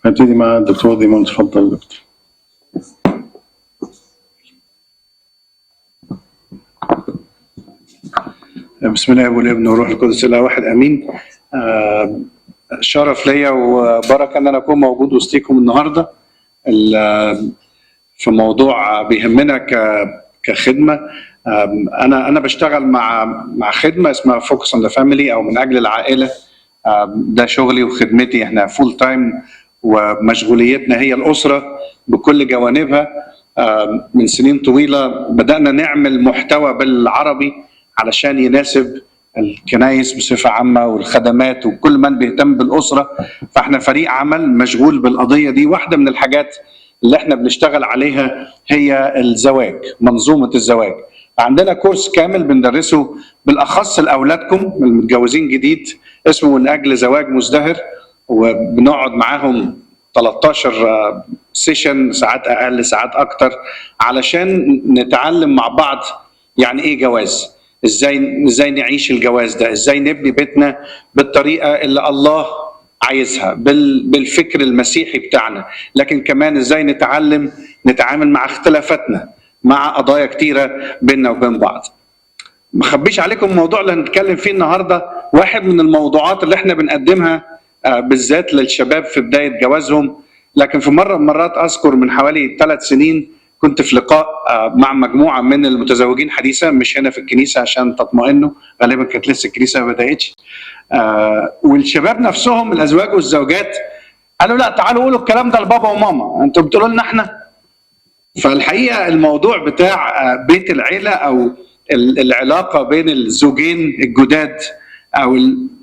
هنبتدي مع الدكتور ديمون. تفضل دكتور. بسم الله والابن والروح القدس الاله واحد امين. شرف ليا وبركة ان انا اكون موجود وسطيكم النهارده في موضوع بيهمنا كخدمة. انا بشتغل مع خدمة اسمها Focus on the Family او من اجل العائلة. ده شغلي وخدمتي، احنا full time ومشغوليتنا هي الاسرة بكل جوانبها. من سنين طويلة بدانا نعمل محتوى بالعربي علشان يناسب الكنايس بصفة عامة والخدمات وكل من بيهتم بالأسرة، فاحنا فريق عمل مشغول بالقضية دي. واحدة من الحاجات اللي احنا بنشتغل عليها هي الزواج، منظومة الزواج. عندنا كورس كامل بندرسه بالأخص لأولادكم المتجوزين جديد اسمه من أجل زواج مزدهر، وبنقعد معاهم 13 session، ساعات أقل ساعات أكتر، علشان نتعلم مع بعض يعني إيه جواز، ازاي نعيش الجواز ده، ازاي نبني بيتنا بالطريقة اللي الله عايزها، بالفكر المسيحي بتاعنا، لكن كمان ازاي نتعلم نتعامل مع اختلافاتنا، مع قضايا كتيرة بيننا وبين بعض. ما اخبيش عليكم الموضوع اللي هنتكلم فيه النهارده واحد من الموضوعات اللي احنا بنقدمها بالذات للشباب في بداية جوازهم. لكن في مرة من المرات، اذكر من حوالي 3 سنين، كنت في لقاء مع مجموعة من المتزوجين حديثا، مش هنا في الكنيسة عشان تطمئنوا، غالبا كانت لسه الكنيسة ما بداتش. والشباب نفسهم الازواج والزوجات قالوا لا تعالوا قولوا الكلام ده لبابا وماما، انتوا بتقولوا لنا احنا. فالحقيقة الموضوع بتاع بيت العيلة او العلاقة بين الزوجين الجداد، او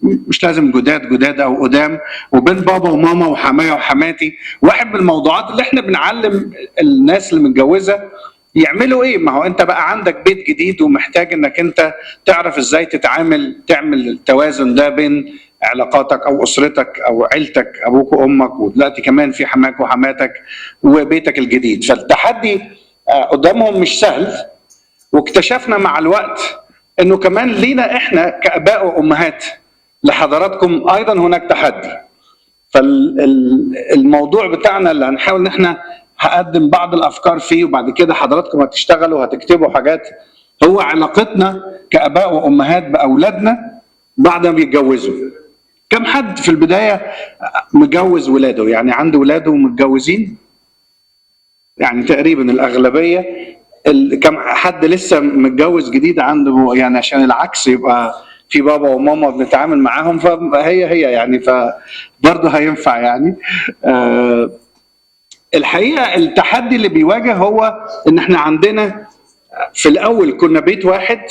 مش لازم جداد، جداد او قدام، وبين بابا وماما وحماية وحماتي، واحد من الموضوعات اللي احنا بنعلم الناس اللي متجوزة يعملوا ايه. ما هو انت بقى عندك بيت جديد ومحتاج انك انت تعرف ازاي تتعامل، تعمل التوازن ده بين علاقاتك او اسرتك او عيلتك، ابوك وامك، ودلوقتي كمان في حماك وحماتك وبيتك الجديد. فالتحدي قدامهم مش سهل، واكتشفنا مع الوقت انه كمان لينا احنا كاباء وامهات لحضراتكم ايضا هناك تحدي. فالموضوع بتاعنا اللي هنحاول ان احنا هقدم بعض الافكار فيه، وبعد كده حضراتكم هتشتغلوا وهتكتبوا حاجات، هو علاقتنا كاباء وامهات باولادنا بعد ما بيتجوزوا. كم حد في البداية مجوز ولاده؟ يعني عنده ولاده ومتجوزين؟ يعني تقريبا الاغلبية. كم حد لسه متجوز جديد عنده، يعني عشان العكس يبقى في بابا وماما بنتعامل معاهم، فهي هي يعني فبرضه هينفع يعني. الحقيقة التحدي اللي بيواجه هو ان احنا عندنا في الاول كنا بيت واحد،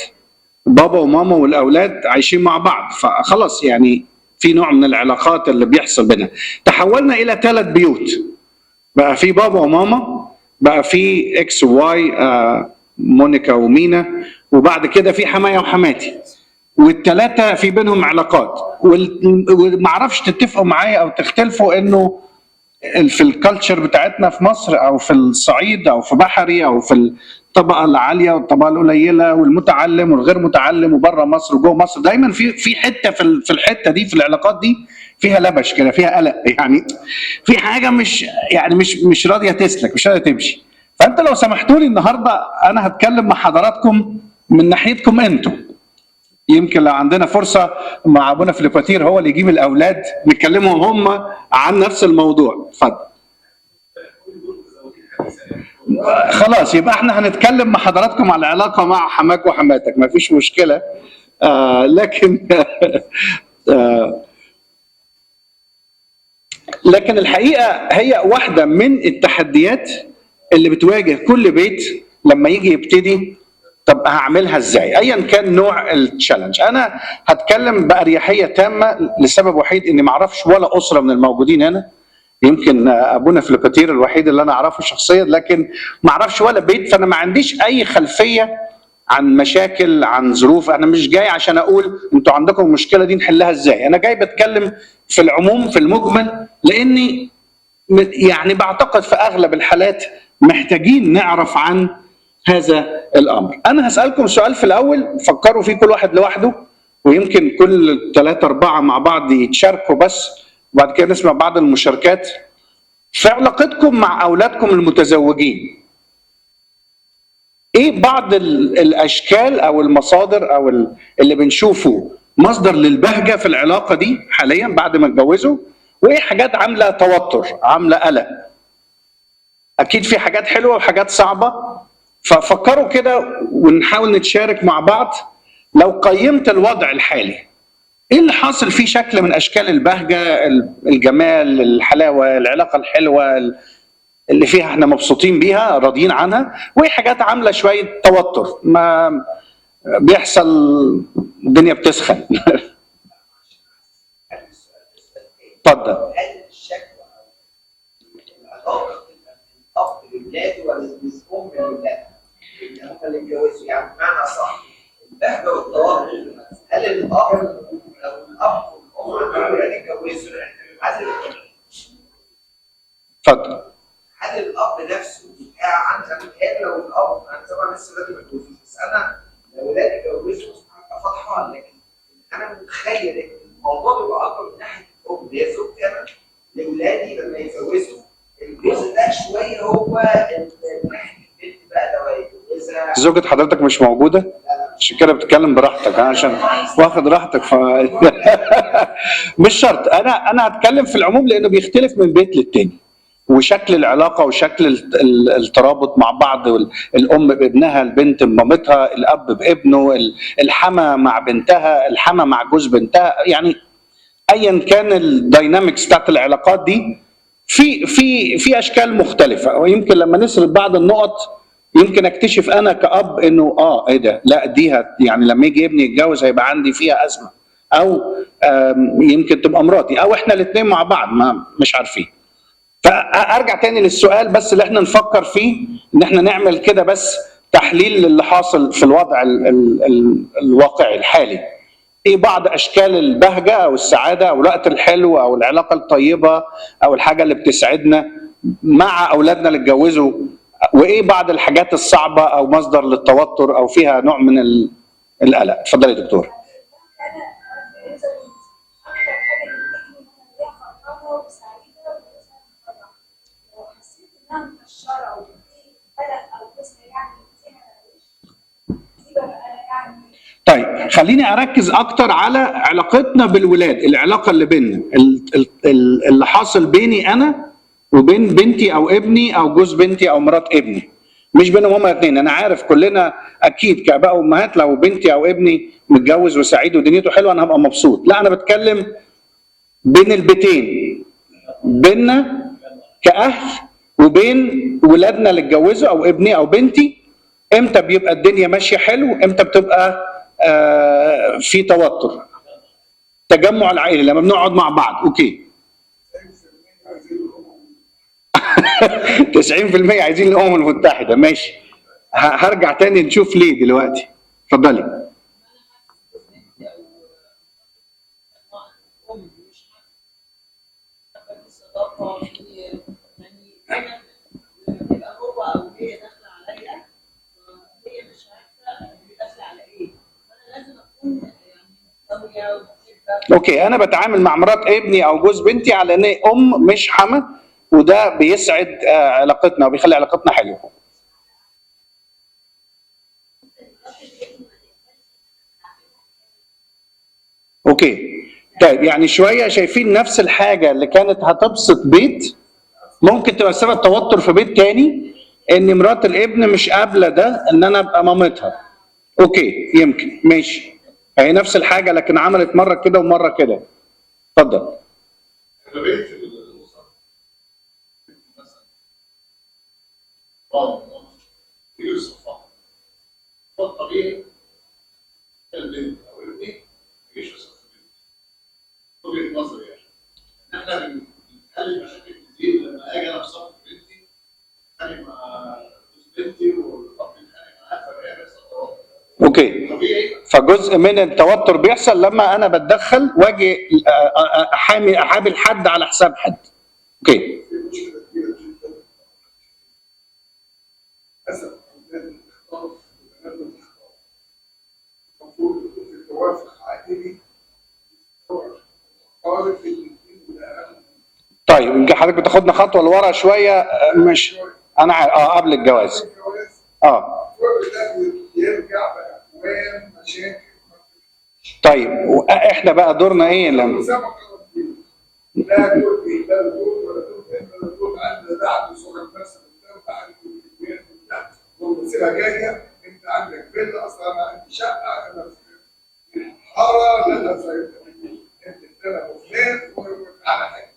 بابا وماما والاولاد عايشين مع بعض، فخلاص يعني في نوع من العلاقات اللي بيحصل بيننا. تحولنا الى 3 بيوت، بقى في بابا وماما، بقى في X و Y، مونيكا ومينا، وبعد كده في حماية وحماتي، والثلاثة في بينهم علاقات. ومعرفش تتفقوا معايا او تختلفوا انه في ال culture بتاعتنا في مصر او في الصعيد او في بحري او في الطبقة العالية والطبقة القليلة والمتعلم والغير متعلم وبره مصر وجوه مصر، دايما في حتة في الحتة دي في العلاقات دي فيها لبش كده، فيها قلق، يعني في حاجة مش يعني مش راضية تسلك، مش راضية تمشي. فانت لو سمحتوا لي النهارده انا هتكلم مع حضراتكم من ناحيتكم انتم. يمكن لو عندنا فرصة مع ابونا فليباتير هو اللي يجيب الاولاد نتكلمهم هم عن نفس الموضوع. اتفضل. خلاص يبقى احنا هنتكلم مع حضراتكم على العلاقة مع حماك وحماتك، ما فيش مشكلة. لكن لكن الحقيقة هي واحدة من التحديات اللي بتواجه كل بيت لما يجي يبتدي. طب هعملها ازاي؟ ايا كان نوع ال challenge. انا هتكلم باريحية تامة لسبب وحيد، اني ما اعرفش ولا اسره من الموجودين هنا، يمكن ابونا فليباتير الوحيد اللي انا اعرفه شخصيا، لكن ما اعرفش ولا بيت، فانا ما عنديش اي خلفية عن مشاكل، عن ظروف. انا مش جاي عشان اقول انتوا عندكم المشكلة دي نحلها ازاي، انا جاي بتكلم في العموم في المجمل، لاني يعني بعتقد في اغلب الحالات محتاجين نعرف عن هذا الامر. انا هسالكم سؤال في الاول، فكروا فيه كل واحد لوحده، ويمكن كل 3 4 مع بعض يتشاركوا بس، وبعد كده نسمع بعض المشاركات. في علاقتكم مع اولادكم المتزوجين، ايه بعض الاشكال او المصادر او اللي بنشوفه مصدر للبهجه في العلاقة دي حاليا بعد ما اتجوزوا، وايه حاجات عامله توتر، عامله قلق؟ اكيد في حاجات حلوة وحاجات صعبة، ففكروا كده ونحاول نتشارك مع بعض. لو قيمت الوضع الحالي، ايه اللي حاصل فيه شكل من اشكال البهجة، الجمال، الحلاوة، العلاقة الحلوة اللي فيها احنا مبسوطين بيها راضيين عنها، وايه حاجات عامله شوية توتر، ما بيحصل الدنيا بتسخن؟ اتفضل. هل الشكوى او العلاقة بتبقى من الاب لولاده ولا من الام لولادها؟ اللي هم اللي اتجوزوا، يعني بمعنى صح البهجة والتوتر، هل الاب لو الاب والام عندهم ولاد اتجوزوا، هل اتفضل. هل الاب نفسه بيبقى عنده، انا لو الاب، انا طبعا لسه ولادي ما اتجوزوش، بس انا لو ولادي اتجوزوا هبقى فرحان، لكن انا متخيل ان الموضوع بيبقى اكبر من ناحية الام اللي هي زوجتي انا لاولادي لما يتجوزوا، الجزء ده شوية هو من ناحية البنت بقى لو هيتجوزها. زوجة حضرتك مش موجودة؟ عشان كده بتتكلم براحتك، عشان واخد راحتك مش شرط. انا هتكلم في العموم لانه بيختلف من بيت للتاني، وشكل العلاقة وشكل الترابط مع بعض، الام بابنها، البنت بمامتها، الاب بابنه، الحما مع بنتها، الحما مع جوز بنتها، يعني ايا كان ال dynamics بتاعت العلاقات دي في في في اشكال مختلفة. ويمكن لما نسرد بعض النقط يمكن اكتشف انا كأب انه ايه ده، لا دي يعني لما يجي ابني يتجوز هيبقى عندي فيها ازمة، او يمكن تبقى مراتي، او احنا الاثنين مع بعض، ما مش عارفين. فارجع تاني للسؤال بس اللي احنا نفكر فيه، ان احنا نعمل كده بس تحليل للي حاصل في الوضع ال ال ال الواقعي الحالي. ايه بعض اشكال البهجة او السعادة او الوقت الحلو او العلاقة الطيبة او الحاجة اللي بتسعدنا مع اولادنا اللي اتجوزوا، وايه بعض الحاجات الصعبة او مصدر للتوتر او فيها نوع من القلق؟ اتفضلي يا دكتور. طيب خليني اركز اكتر على علاقتنا بالولاد، العلاقة اللي بيننا، اللي حاصل بيني انا وبين بنتي او ابني او جوز بنتي او مرات ابني، مش بينهم هما الاثنين. انا عارف كلنا اكيد كاباء وامهات لو بنتي او ابني متجوز وسعيد ودنيته حلوة انا هبقى مبسوط. لا، انا بتكلم بين البيتين، بيننا كاهل وبين ولادنا اللي اتجوزوا او ابني او بنتي. امتى بيبقى الدنيا ماشية حلو، امتى بتبقى في توتر؟ تجمع العائلي لما بنقعد مع بعض. okay، 90% عايزين الامم المتحدة، ماشي. هرجع تاني نشوف ليه دلوقتي. اتفضلي. okay، انا بتعامل مع مرات ابني او جوز بنتي على ان ام مش حما، وده بيسعد علاقتنا وبيخلي علاقتنا حلوة. okay، طيب يعني شوية شايفين نفس الحاجة اللي كانت هتبسط بيت ممكن تبقى سبب توتر في بيت تاني، ان مرات الابن مش قابله ده، ان انا ابقى مامتها. okay، يمكن ماشي، هي نفس الحاجة لكن عملت مرة كده ومرة كده. اتفضل. اغلبية الاسر مثلا يوسف الطبيعي البنت او ابني ما يجيش في صف بنتي. وجهه نظري يعني ان احنا بنحل مشاكل كتير لما اجي انا في صف بنتي اتخانق مع بنتي والاب يتخانق معاها، فبيحصل توتر. okay، فجزء من التوتر بيحصل لما انا بتدخل واجي احامي احابل حد على حساب حد. okay، في مشكلة كبيرة جدا للاسف، اولاد الاختلاط وبنات الاختلاط المفروض يكون في توافق عائلي متقارب بين الاثنين. طيب يمكن حضرتك بتاخدنا تاخدنا خطوة لورا شوية، مش انا قبل الجواز. كل ده بيرجع باكوان مشاكل. طيب احنا بقى دورنا ايه لما لا دول لا دول ولا دول ولا دول، عندنا ده عنده صغر نفس ده عنده كبير ده، والمسيره جاية، انت عندك فيلا، اصلا انا عندي شقه، انا في حارة، لا لا انت انا وفلان وعلى حاجة،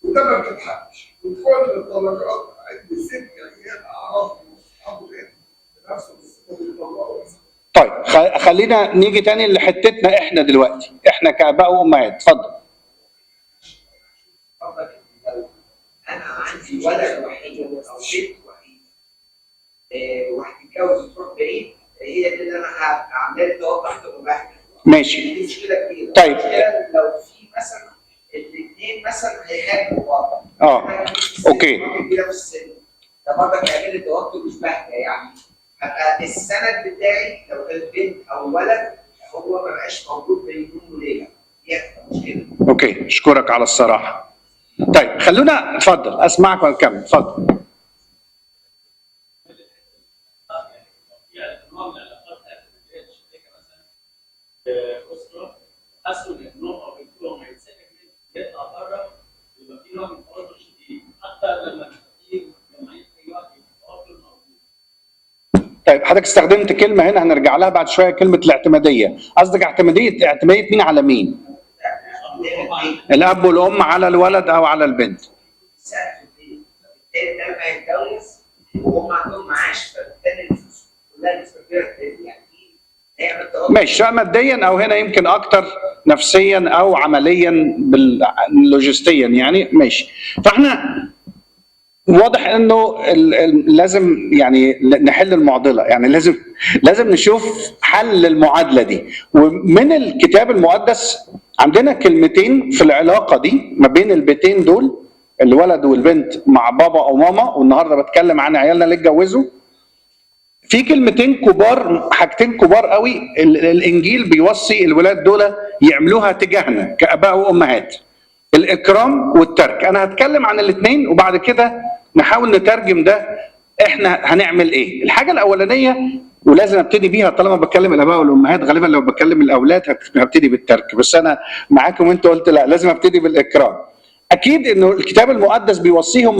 وده ما بتتحقش. وكل الطلقات عندي 6 عيال اعرفهم واصحابه بنفس الصفة بيطلقوا. طيب خلينا نيجي تاني لحتتنا احنا دلوقتي، احنا كاباء وامهات. اتفضل. انا عندي ولد وحيد او بنت وحيده وهتتجوز وتروح بعيد، هي دي اللي انا عامله لي توقع تبقى ماشي. دي مشكلة كبيرة. طيب المشكلة لو في مثلا الاثنين مثلا هيهاجموا بعض. okay. كبيرة في السن ده برضك هيعمل لي توتر مش بهجة، يعني هبقى السند بتاعي لو كانت بنت او ولد هو ما بقاش موجود بين يوم وليلة، دي هتبقى مشكلة. okay، اشكرك على الصراحة. طيب خلونا، اتفضل اسمعك ونكمل، اتفضل. يعني نوع من العلاقات الاعتماديه الشركة مثلا اسره حسوا ان ابنهم او بنتهم هيتسكن يطلع بره، يبقى في نوع من التوتر شديد، حتى لما في مجتمعين في اي وقت يبقى التوتر موجود. طيب حضرتك استخدمت كلمة هنا هنرجع لها بعد شوية، كلمة الاعتماديه. قصدك اعتماديه، اعتماديه مين على مين؟ الاب والام على الولد او على البنت. سقف البيت، فبالتالي لما يتجوز وهم عندهم معاش، فبالتالي الفلوس كلها نسبه كبيرة يعني هيعمل توتر ماشي، سواء ماديا او هنا يمكن اكتر نفسيا او عمليا لوجستيا يعني. ماشي، فاحنا واضح انه لازم يعني نحل المعضلة، يعني لازم نشوف حل المعادلة دي. ومن الكتاب المقدس عندنا كلمتين في العلاقة دي ما بين البيتين دول، الولد والبنت مع بابا او ماما، والنهارده بتكلم عن عيالنا اللي اتجوزوا. في كلمتين كبار، حاجتين كبار قوي الانجيل بيوصي الولاد دول يعملوها تجاهنا كاباء وامهات، الاكرام والترك. انا هتكلم عن الاثنين وبعد كده نحاول نترجم ده احنا هنعمل ايه. الحاجة الاولانية ولازم ابتدي بيها طالما بتكلم الاباء والامهات، غالبا لو بتكلم الاولاد هبتدي بالترك، بس انا معاكم وانت قلت لا لازم ابتدي بالاكرام. اكيد انه الكتاب المقدس بيوصيهم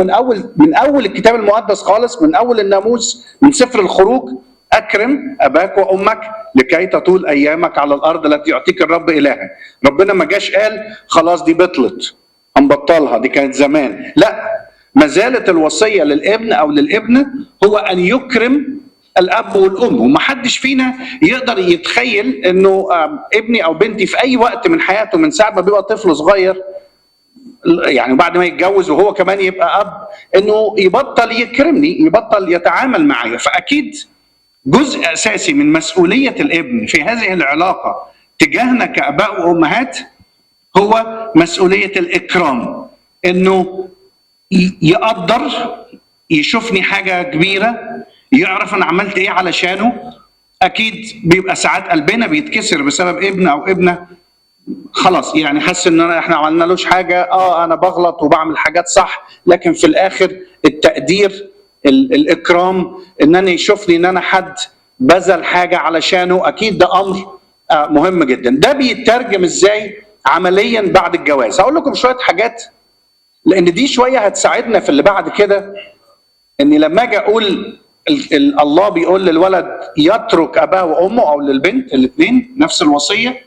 من اول الكتاب المقدس خالص، من اول الناموس، من سفر الخروج، اكرم اباك وامك لكي تطول ايامك على الارض التي يعطيك الرب الهك. ربنا ما جاش قال خلاص دي بطلت هنبطلها، دي كانت زمان، لا، ما زالت الوصية للابن او للابنه هو ان يكرم الاب والام. ومحدش فينا يقدر يتخيل انه ابني او بنتي في اي وقت من حياته من ساعة ما بيبقى طفل صغير يعني بعد ما يتجوز وهو كمان يبقى اب، انه يبطل يكرمني، يبطل يتعامل معايا. فاكيد جزء اساسي من مسؤولية الابن في هذه العلاقة تجاهنا كاباء وامهات هو مسؤولية الاكرام، انه يقدر يشوفني حاجة كبيرة، يعرف انا عملت ايه علشانه. اكيد بيبقى ساعات قلبنا بيتكسر بسبب ابن او ابنه، خلاص يعني حس ان احنا عملنا لوش حاجة، انا بغلط وبعمل حاجات صح، لكن في الاخر التقدير، الاكرام، ان انا يشوفني ان انا حد بذل حاجة علشانه، اكيد ده امر مهم جدا. ده بيترجم ازاي عمليا بعد الجواز؟ هقول لكم شوية حاجات لان دي شوية هتساعدنا في اللي بعد كده. اني لما اجي اقول الله بيقول للولد يترك اباه وامه او للبنت، الاثنين نفس الوصية،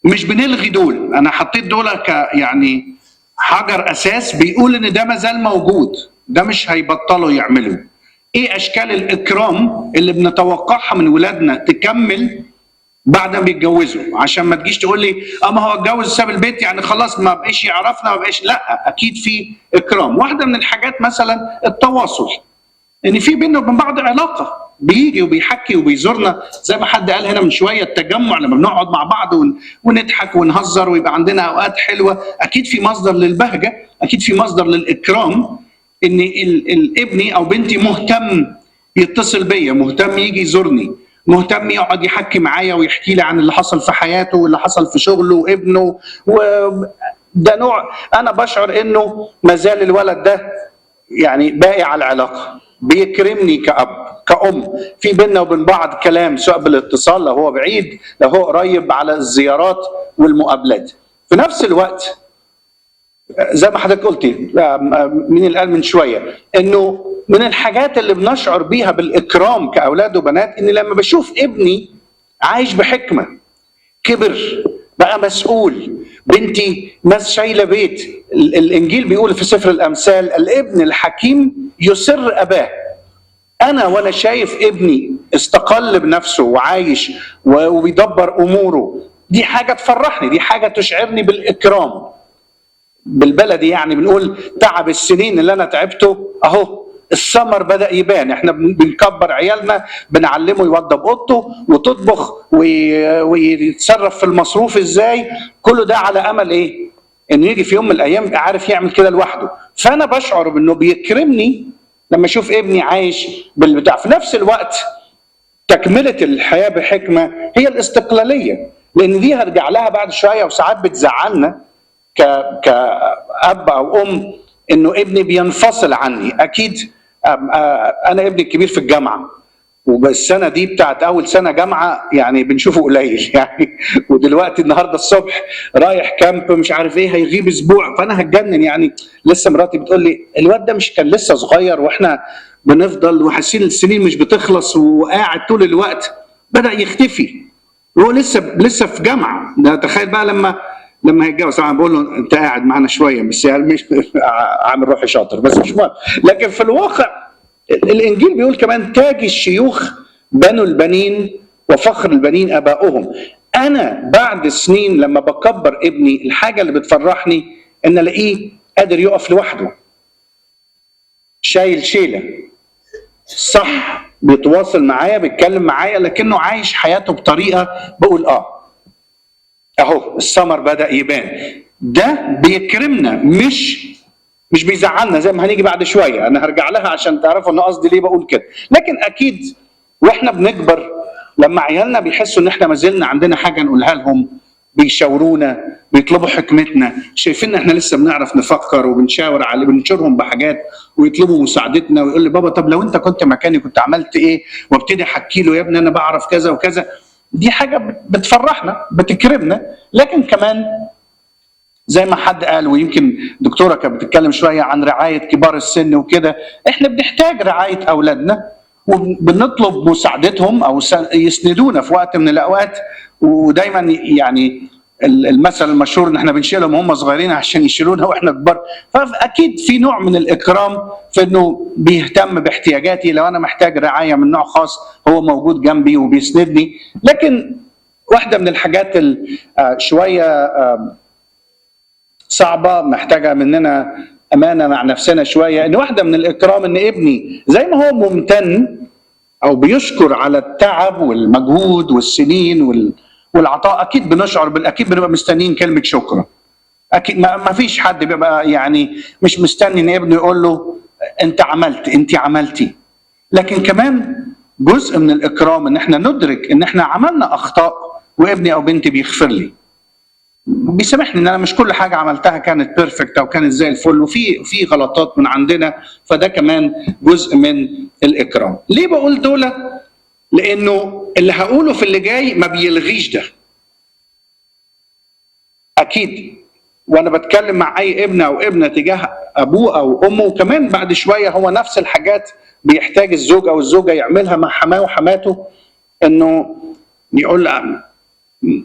مش بنلغي دول، انا حطيت دول يعني حجر اساس بيقول ان ده ما زال موجود، ده مش هيبطلوا يعملوا. ايه اشكال الاكرام اللي بنتوقعها من ولادنا تكمل بعد ما بيتجوزوا؟ عشان ما تجيش تقول لي ما هو اتجوز ساب البيت يعني خلاص ما بقاش يعرفنا ما بقاش، لا اكيد في اكرام. واحدة من الحاجات مثلا التواصل، ان في بيننا وبين بعض علاقة، بيجي وبيحكي وبيزورنا زي ما حد قال هنا من شوية، التجمع لما بنقعد مع بعض ونضحك ونهزر ويبقى عندنا اوقات حلوة، اكيد في مصدر للبهجه، اكيد في مصدر للاكرام، ان الابني او بنتي مهتم يتصل بيا، مهتم يجي يزورني، مهتم يقعد يحكي معايا ويحكي لي عن اللي حصل في حياته واللي حصل في شغله وابنه، ده نوع انا بشعر انه ما زال الولد ده يعني باقي على العلاقة، بيكرمني كأب كأم، في بيننا وبين بعض كلام، سواء بالاتصال لو هو بعيد، لو هو قريب، على الزيارات والمقابلات. في نفس الوقت زي ما حضرتك قلتي، مين اللي قال من شوية انه من الحاجات اللي بنشعر بيها بالاكرام كاولاد وبنات، ان لما بشوف ابني عايش بحكمه، كبر بقى مسؤول، بنتي ناس شايله بيت. الانجيل بيقول في سفر الامثال: الابن الحكيم يسر اباه. انا وانا شايف ابني استقل بنفسه وعايش وبيدبر اموره، دي حاجة تفرحني، دي حاجة تشعرني بالاكرام. بالبلدي يعني بنقول تعب السنين اللي انا تعبته اهو الثمر بدا يبان. احنا بنكبر عيالنا، بنعلمه يوضب اوضته وتطبخ ويتصرف في المصروف ازاي، كله ده على امل ايه؟ انه يجي في يوم من الايام عارف يعمل كده لوحده. فانا بشعر بانه بيكرمني لما اشوف ابني عايش بالبتاع. في نفس الوقت تكمله الحياة بحكمه هي الاستقلالية، لان دي هرجع لها بعد شوية. وساعات بتزعلنا كأب أو أم إنه ابني بينفصل عني. أكيد أنا ابني الكبير في الجامعة، وبالسنة دي بتاعت أول سنة جامعة يعني بنشوفه قليل يعني، ودلوقتي النهاردة الصبح رايح كامب مش عارف إيه، هيغيب أسبوع، فأنا هتجنن يعني. لسه مراتي بتقول لي الواد ده مش كان لسه صغير وإحنا بنفضل وحاسين السنين مش بتخلص وقاعد طول الوقت، بدأ يختفي وهو لسه في جامعة. ده تخيل بقى لما هيتجوز. طبعا بقول له انت قاعد معانا شوية بس يعني مش عامل روحي شاطر، بس مش مهم. لكن في الواقع الانجيل بيقول كمان تاج الشيوخ بنو البنين وفخر البنين اباؤهم. انا بعد سنين لما بكبر ابني، الحاجة اللي بتفرحني ان الاقيه قادر يقف لوحده، شايل شيله صح، بيتواصل معايا، بيتكلم معايا، لكنه عايش حياته بطريقة بقول اهو الثمر بدأ يبان. ده بيكرمنا مش بيزعلنا، زي ما هنيجي بعد شوية انا هرجع لها عشان تعرفوا ان قصدي ليه بقول كده. لكن اكيد واحنا بنكبر لما عيالنا بيحسوا ان احنا ما زلنا عندنا حاجة نقولها لهم، بيشاورونا، بيطلبوا حكمتنا، شايفين احنا لسه بنعرف نفكر وبنشاور على، بنشورهم بحاجات ويطلبوا مساعدتنا، ويقول لي بابا طب لو انت كنت مكاني كنت عملت ايه، وابتدي احكي له يا ابني انا بعرف كذا وكذا. دي حاجة بتفرحنا، بتكرمنا. لكن كمان زي ما حد قال، ويمكن دكتورة كانت بتتكلم شوية عن رعاية كبار السن وكده، احنا بنحتاج رعاية أولادنا وبنطلب مساعدتهم أو يسندونا في وقت من الأوقات. ودايما يعني المثل المشهور ان احنا بنشيلهم هم صغيرين عشان يشيلونا واحنا كبار. فأكيد في نوع من الإكرام في انه بيهتم باحتياجاتي، لو انا محتاج رعاية من نوع خاص هو موجود جنبي وبيسندني. لكن واحدة من الحاجات شوية صعبة، محتاجة مننا أمانة مع نفسنا شوية، ان واحدة من الإكرام ان ابني زي ما هو ممتن أو بيشكر على التعب والمجهود والسنين والعطاء، اكيد بنشعر بالاكيد بنبقى مستنيين كلمة شكرا. اكيد ما فيش حد بيبقى يعني مش مستني ان ابنه يقول له انت عملت، انت عملتي. لكن كمان جزء من الاكرام ان احنا ندرك ان احنا عملنا اخطاء وابني او بنتي بيغفر لي، بيسامحني ان انا مش كل حاجة عملتها كانت perfect او كانت زي الفل، وفي غلطات من عندنا. فده كمان جزء من الاكرام. ليه بقول دول؟ لانه اللي هقوله في اللي جاي ما بيلغيش ده اكيد. وانا بتكلم مع اي ابن او ابنه تجاه ابوه او امه، وكمان بعد شوية هو نفس الحاجات بيحتاج الزوج او الزوجة يعملها مع حماه وحماته. انه يقول،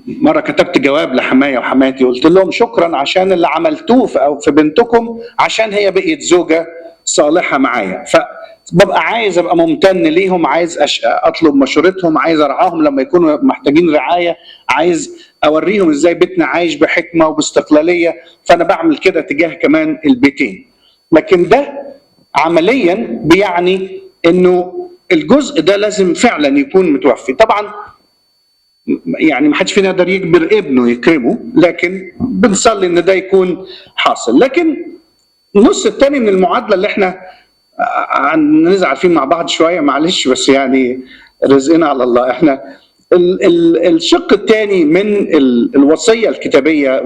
مرة كتبت جواب لحماية وحماتي قلت لهم شكرا عشان اللي عملتوه في بنتكم، عشان هي بقيت زوجه صالحه معايا. فببقى عايز ابقى ممتن ليهم، عايز اطلب مشورتهم، عايز ارعاهم لما يكونوا محتاجين رعاية، عايز اوريهم ازاي بيتنا عايش بحكمه وباستقلاليه. فانا بعمل كده تجاه كمان البيتين. لكن ده عمليا بيعني انه الجزء ده لازم فعلا يكون متوفي. طبعا يعني ما حدش فينا يقدر يجبر ابنه يكرمه، لكن بنصلي ان ده يكون حاصل. لكن النص الثاني من المعادلة اللي احنا هنزعل فيه مع بعض شوية، معلش، بس يعني رزقنا على الله. احنا الشق الثاني من الوصية الكتابية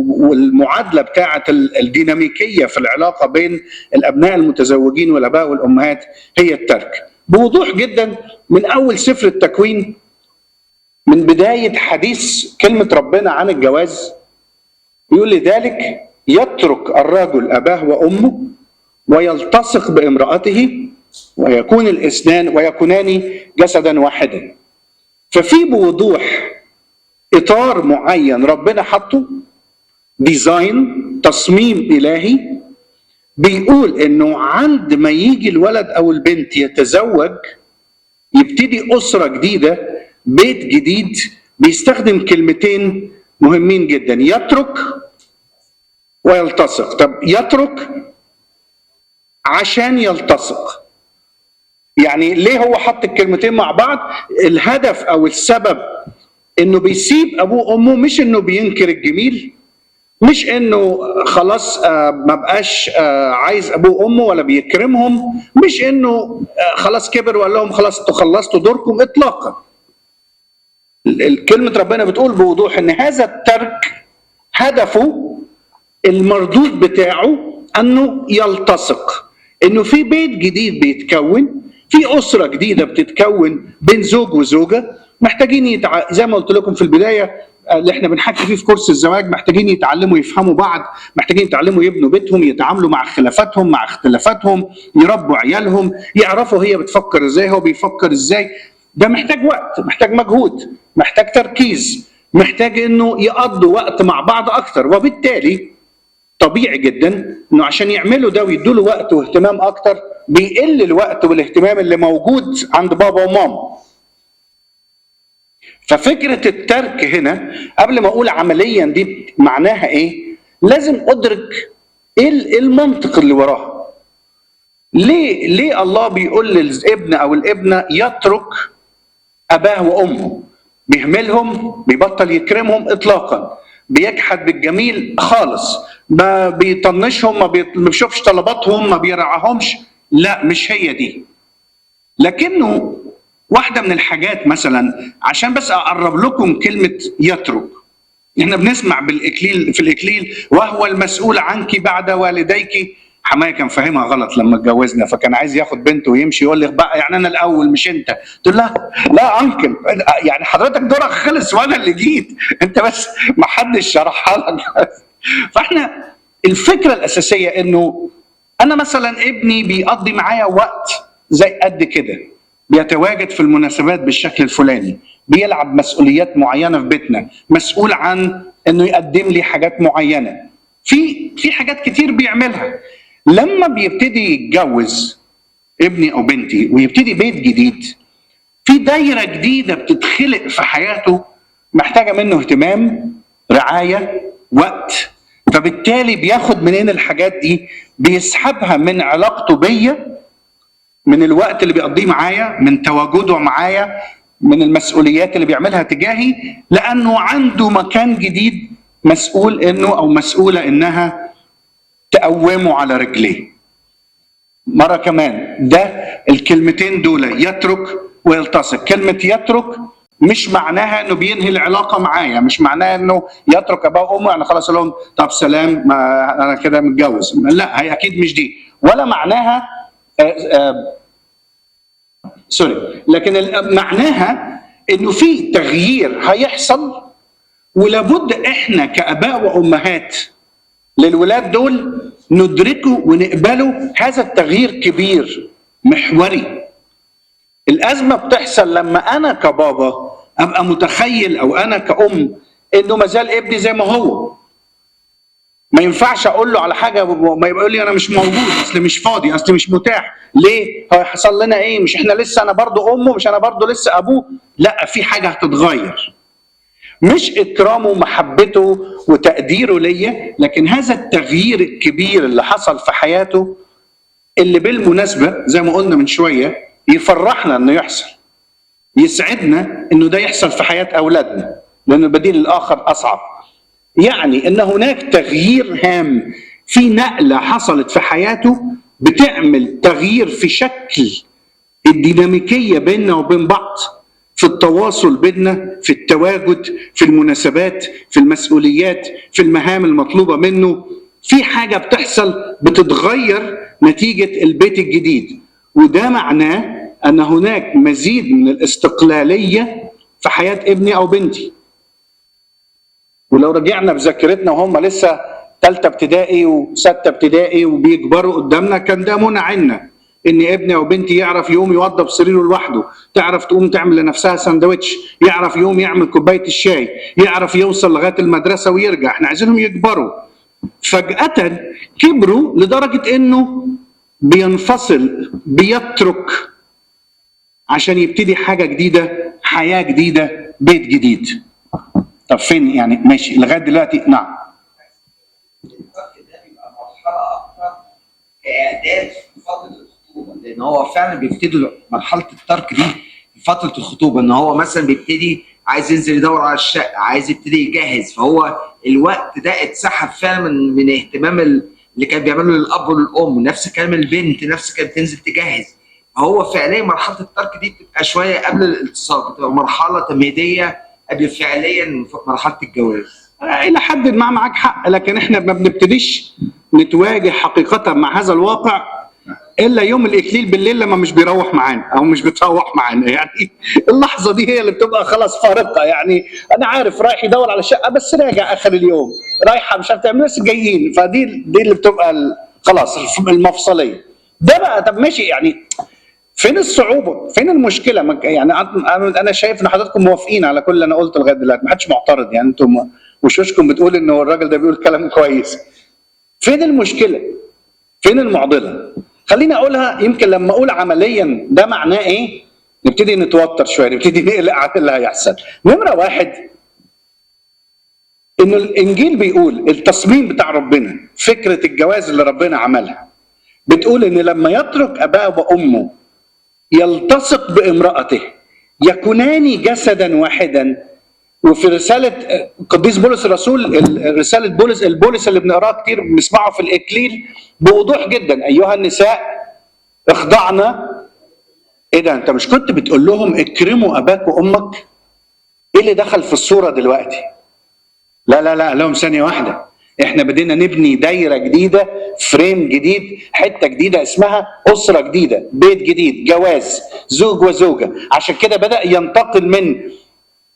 والمعادله بتاعه الديناميكيه في العلاقة بين الابناء المتزوجين والاباء والامهات هي الترك. بوضوح جدا من اول سفر التكوين، من بداية حديث كلمة ربنا عن الجواز، يقول لذلك يترك الرجل اباه وامه ويلتصق بامرأته ويكون الاثنان ويكونان جسدا واحدا. ففي بوضوح اطار معين ربنا حطه، design، تصميم الهي، بيقول انه عند ما يجي الولد او البنت يتزوج يبتدي اسره جديدة، بيت جديد، بيستخدم كلمتين مهمين جدا: يترك ويلتصق. طب يترك عشان يلتصق، يعني ليه هو حط الكلمتين مع بعض؟ الهدف او السبب انه بيسيب ابوه وامه، مش انه بينكر الجميل، مش انه خلاص ما بقاش عايز ابوه وامه ولا بيكرمهم، مش انه خلاص كبر وقال لهم خلاص انتوا خلصتوا دوركم، اطلاقا. كلمة ربنا بتقول بوضوح ان هذا الترك هدفه المردود بتاعه انه يلتصق، انه في بيت جديد بيتكون، في اسره جديدة بتتكون بين زوج وزوجه، محتاجين زي ما قلت لكم في البداية اللي احنا بنحكي فيه في كورس الزواج، محتاجين يتعلموا يفهموا بعض، محتاجين يتعلموا يبنوا بيتهم، يتعاملوا مع خلافاتهم مع اختلافاتهم، يربوا عيالهم، يعرفوا هي بتفكر ازاي هو بيفكر ازاي. ده محتاج وقت، محتاج مجهود، محتاج تركيز، محتاج انه يقضوا وقت مع بعض اكتر. وبالتالي طبيعي جدا انه عشان يعملوا ده ويدوا له وقت واهتمام اكتر، بيقل الوقت والاهتمام اللي موجود عند بابا وماما. ففكرة الترك هنا قبل ما اقول عمليا دي معناها ايه، لازم ادرك ايه المنطق اللي وراها. ليه الله بيقول للابن او الابنة يترك اباه وامه؟ بيهملهم، بيبطل يكرمهم اطلاقا، بيجحد بالجميل خالص، ما بيطنشهم، ما بيشوفش طلباتهم، ما بيرعاهمش. لا، مش هي دي. لكنه واحدة من الحاجات مثلا، عشان بس أقرب لكم كلمة يترك، احنا بنسمع بالإكليل، في الإكليل وهو المسؤول عنك بعد والديك. حماية كان فاهمها غلط لما اتجوزنا، فكان عايز ياخد بنته ويمشي، يقول لي بقى يعني أنا الأول مش أنت. قلت له لا أنكل، يعني حضرتك دورك خلص وأنا اللي جيت، أنت بس ما حدش شرحها لك. فاحنا الفكرة الأساسية إنه أنا مثلا ابني بيقضي معايا وقت زي قد كده، بيتواجد في المناسبات بالشكل الفلاني، بيلعب مسؤوليات معينة في بيتنا، مسؤول عن إنه يقدم لي حاجات معينة، في حاجات كتير بيعملها. لما بيبتدي يتجوز ابني أو بنتي ويبتدي بيت جديد، في دايرة جديدة بتتخلق في حياته محتاجة منه اهتمام، رعاية، وقت. فبالتالي بياخد منين الحاجات دي؟ بيسحبها من علاقته بيا، من الوقت اللي بيقضيه معايا، من تواجده معايا، من المسؤوليات اللي بيعملها تجاهي، لأنه عنده مكان جديد مسؤول إنه أو مسؤولة إنها تقومه على رجليه. مرة كمان، ده الكلمتين دول يترك ويلتصق. كلمة يترك مش معناها انه بينهي العلاقة معايا، مش معناها انه يترك اباه وامه يعني خلاص لهم طب سلام ما انا كده متجوز، لا هي اكيد مش دي، ولا معناها سوري، لكن معناها انه في تغيير هيحصل، ولابد احنا كاباء وامهات للولاد دول ندركه ونقبله. هذا التغيير كبير محوري. الأزمة بتحصل لما أنا كبابا أبقى متخيل أو أنا كأم إنه مازال ابني زي ما هو، ما ينفعش أقول له على حاجة ما يقول لي أنا مش موجود، أصل مش فاضي، أصل مش متاح. ليه؟ هو حصل لنا إيه؟ مش إحنا لسه أنا برضو أمه، مش أنا برضو لسه أبوه؟ لا، في حاجة هتتغير. مش إكرامه ومحبته وتقديره ليا، لكن هذا التغيير الكبير اللي حصل في حياته، اللي بالمناسبة زي ما قلنا من شوية يفرحنا انه يحصل، يسعدنا انه ده يحصل في حياة اولادنا، لان البديل الاخر اصعب. يعني ان هناك تغيير هام، في نقلة حصلت في حياته بتعمل تغيير في شكل الديناميكية بيننا وبين بعض، في التواصل بيننا، في التواجد، في المناسبات، في المسؤوليات، في المهام المطلوبة منه. في حاجة بتحصل بتتغير نتيجة البيت الجديد، وده معناه أن هناك مزيد من الاستقلالية في حياة ابني أو بنتي. ولو رجعنا بذاكرتنا وهم لسه ثالثة ابتدائي وستة ابتدائي وبيكبروا قدامنا، كان ده منع عنا ان ابني او بنتي يعرف يقوم يوضب سريره لوحده، تعرف تقوم تعمل لنفسها سندوتش، يعرف يقوم يعمل كوباية الشاي، يعرف يوصل لغاية المدرسة ويرجع. احنا عايزينهم يكبروا. فجاة كبروا لدرجة انه بينفصل، بيترك عشان يبتدي حاجة جديدة، حياة جديدة، بيت جديد. طب فين يعني؟ ماشي لغاية دلوقتي. نعم. الترك ده بيبقى مرحلة اكتر كاعداد في فترة الخطوبة، لان هو فعلا بيبتدي مرحلة الترك دي في فترة الخطوبة، ان هو مثلا بيبتدي عايز ينزل يدور على الشقة، عايز يبتدي يجهز، فهو الوقت ده اتسحب فعلا من اهتمام اللي كان بيعمله للاب وللام. نفس كلام البنت، نفس كانت بتنزل تجهز. هو فعليا مرحلة الترك دي بتبقى شوية قبل الالتصاق، بتبقى مرحلة تمهيديه قبل فعليا مرحلة الجواز. الى حد ما معاك حق، لكن احنا ما بنبتديش نتواجه حقيقة مع هذا الواقع الا يوم الاكليل بالليل، لما مش بيروح معانا او مش بتروح معانا. يعني اللحظة دي هي اللي بتبقى خلاص فارقه. يعني انا عارف رايح يدور على شقه بس راجع اخر اليوم، رايحة مش عارف تعمل بس جايين، فدي اللي بتبقى خلاص المفصليه. ده بقى طب ماشي، يعني فين الصعوبة؟ فين المشكلة؟ يعني انا شايف ان حضراتكم موافقين على كل اللي انا قلته لغاية دلوقتي، ما حدش معترض، يعني انتم وشوشكم بتقول انه الراجل ده بيقول كلام كويس. فين المشكلة؟ فين المعضلة؟ خليني اقولها، يمكن لما اقول عمليا ده معناه ايه؟ نبتدي نتوتر شوية، نبتدي نقلق على اللي هيحصل. نمره واحد، انه الانجيل بيقول التصميم بتاع ربنا، فكرة الجواز اللي ربنا عملها، بتقول ان لما يترك اباه وامه يلتصق بامرأته يكونان جسدا واحدا. وفي رسالة القديس بولس الرسول، رسالة بولس، البولس اللي بنقراه كتير بنسمعه في الإكليل بوضوح جدا، أيها النساء اخضعنا. إيه ده؟ أنت مش كنت بتقول لهم اكرموا أباك وأمك؟ إيه اللي دخل في الصورة دلوقتي؟ لا لا لا، لهم ثانية واحدة، احنا بدينا نبني دايرة جديدة، فريم جديد، حتة جديدة اسمها أسرة جديدة، بيت جديد، جواز، زوج وزوجة. عشان كده بدأ ينتقل من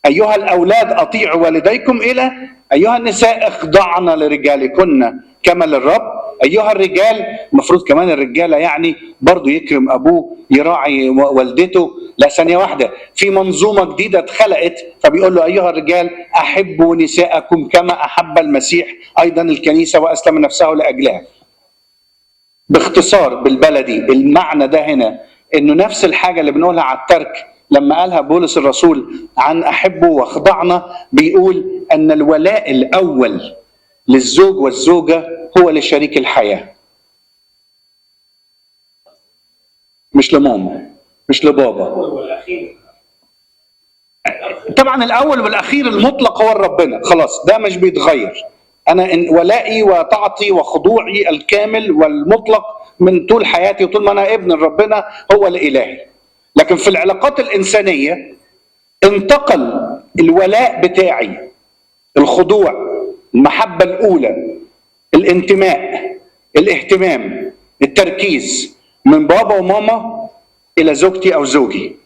أيها الأولاد أطيعوا والديكم إلى أيها النساء اخضعن لرجالكن كما للرب. أيها الرجال، المفروض كمان الرجالة يعني برضو يكرم أبوه، يراعي والدته. لا، ثانية واحدة، في منظومة جديدة اتخلقت، فبيقول له أيها الرجال أحبوا نساءكم كما أحب المسيح أيضا الكنيسة وأسلم نفسه لأجلها. باختصار بالبلدي المعنى ده هنا إنه نفس الحاجة اللي بنقولها على الترك لما قالها بولس الرسول عن أحبوا واخضعنا، بيقول أن الولاء الأول للزوج والزوجة هو لشريك الحياة، مش لماما، مش لبابا. طبعا الأول والأخير المطلق هو ربنا، خلاص ده مش بيتغير. أنا ولائي وطاعتي وخضوعي الكامل والمطلق من طول حياتي وطول ما أنا ابن ربنا هو لإلهي. لكن في العلاقات الإنسانية انتقل الولاء بتاعي، الخضوع، المحبة الأولى، الانتماء، الاهتمام، التركيز، من بابا وماما إلى زوجتي أو زوجي.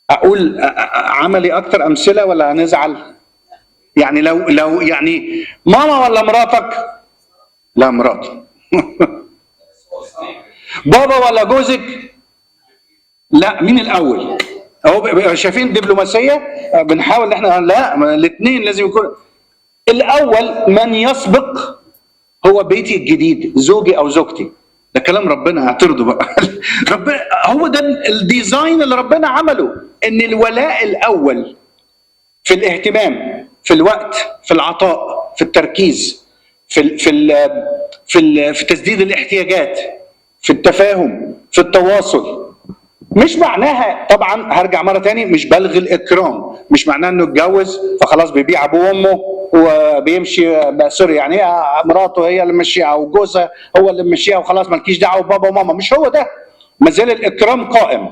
أقول عملي أكتر أمثلة ولا هنزعل؟ يعني لو يعني ماما ولا مراتك؟ لا مراتي. بابا ولا جوزك؟ لا، مين الأول؟ أهو شايفين دبلوماسية، بنحاول إن إحنا لا، الاثنين لازم يكون الأول. من يسبق هو بيتي الجديد، زوجي أو زوجتي. ده كلام ربنا، اعترضوا بقى. ربنا هو ده ال design اللي ربنا عمله، إن الولاء الأول في الاهتمام، في الوقت، في العطاء، في التركيز، في في في في تسديد الاحتياجات، في التفاهم، في التواصل. مش معناها طبعا، هرجع مرة تاني، مش بلغي الاكرام، مش معناها انه اتجوز فخلاص بيبيع ابوه وامه وبيمشي، sorry يعني مراته هي اللي ماشية او جوزها هو اللي ماشيها وخلاص مالكيش دعوه بابا وماما، مش هو ده. ما زال الاكرام قائم،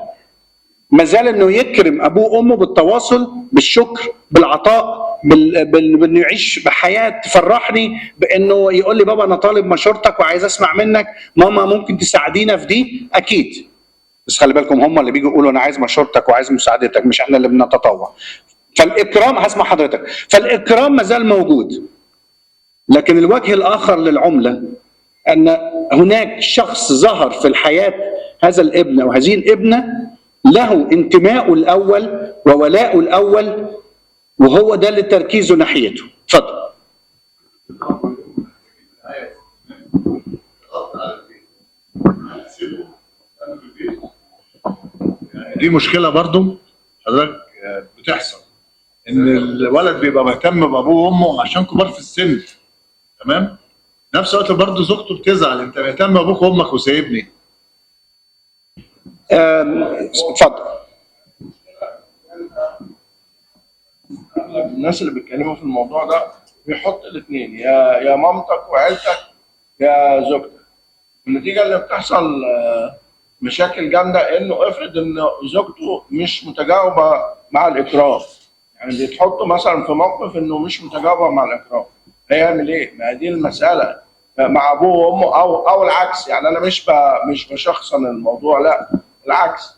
ما زال انه يكرم ابوه وامه بالتواصل، بالشكر، بالعطاء، بانه يعيش بحياة تفرحني، بانه يقول لي بابا انا طالب مشورتك وعايز اسمع منك، ماما ممكن تساعدينا في دي. اكيد، بس خلي بالكم هم اللي بيجوا يقولوا انا عايز مشورتك وعايز مساعدتك، مش احنا اللي بنتطوع. فالاكرام، هسمع حضرتك، فالاكرام ما زال موجود، لكن الوجه الاخر للعملة ان هناك شخص ظهر في الحياة، هذا الابن او هذه الابنه له انتماؤه الاول وولاؤه الاول، وهو ده اللي تركيزه ناحيته. اتفضل. دي مشكلة برضو حضرتك بتحصل، ان الولد بيبقى مهتم بابوه وامه عشان كبار في السن، تمام؟ نفس الوقت برضو زوجته بتزعل، انت مهتم بابوك وامك وسايبني. اتفضل. اغلب الناس اللي بيتكلموا في الموضوع ده بيحط الاثنين، يا مامتك وعيلتك يا زوجتك. النتيجة اللي بتحصل مشاكل جامدة، انه افرض ان زوجته مش متجاوبه مع الاكراه، يعني بيتحطوا مثلا في موقف انه مش متجاوبه مع الاكراه، هيعمل ايه؟ ما دي المسالة مع ابوه وامه او العكس، يعني انا مش بشخصن الموضوع، لا العكس.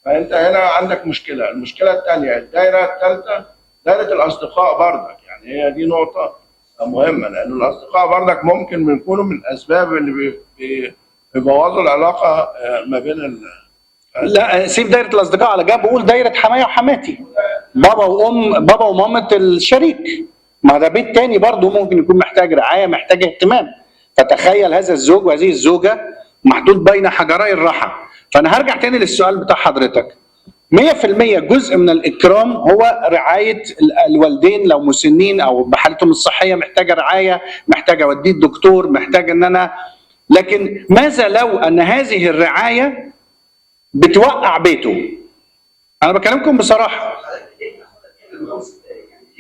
فانت هنا عندك مشكلة. المشكلة الثانية، الدايرة الثالثة، دايرة الاصدقاء بردك، يعني هي دي نقطة مهمة، لان الاصدقاء بردك ممكن يكونوا من الاسباب اللي بيبوظوا العلاقة ما بين لا سيب دايرة الاصدقاء على جنب، وقول دايرة حماية وحماتي، بابا وام، بابا ومامه الشريك، ما ده بيت تاني برضه ممكن يكون محتاج رعاية، محتاج اهتمام. فتخيل هذا الزوج وهذه الزوجة محطوط بين حجري الرحى. فانا هرجع تاني للسؤال بتاع حضرتك. 100% جزء من الاكرام هو رعاية الوالدين لو مسنين او بحالتهم الصحية محتاجه رعاية، محتاجه اوديه الدكتور، محتاج ان انا، لكن ماذا لو ان هذه الرعاية بتوقع بيته؟ انا بكلمكم بصراحة،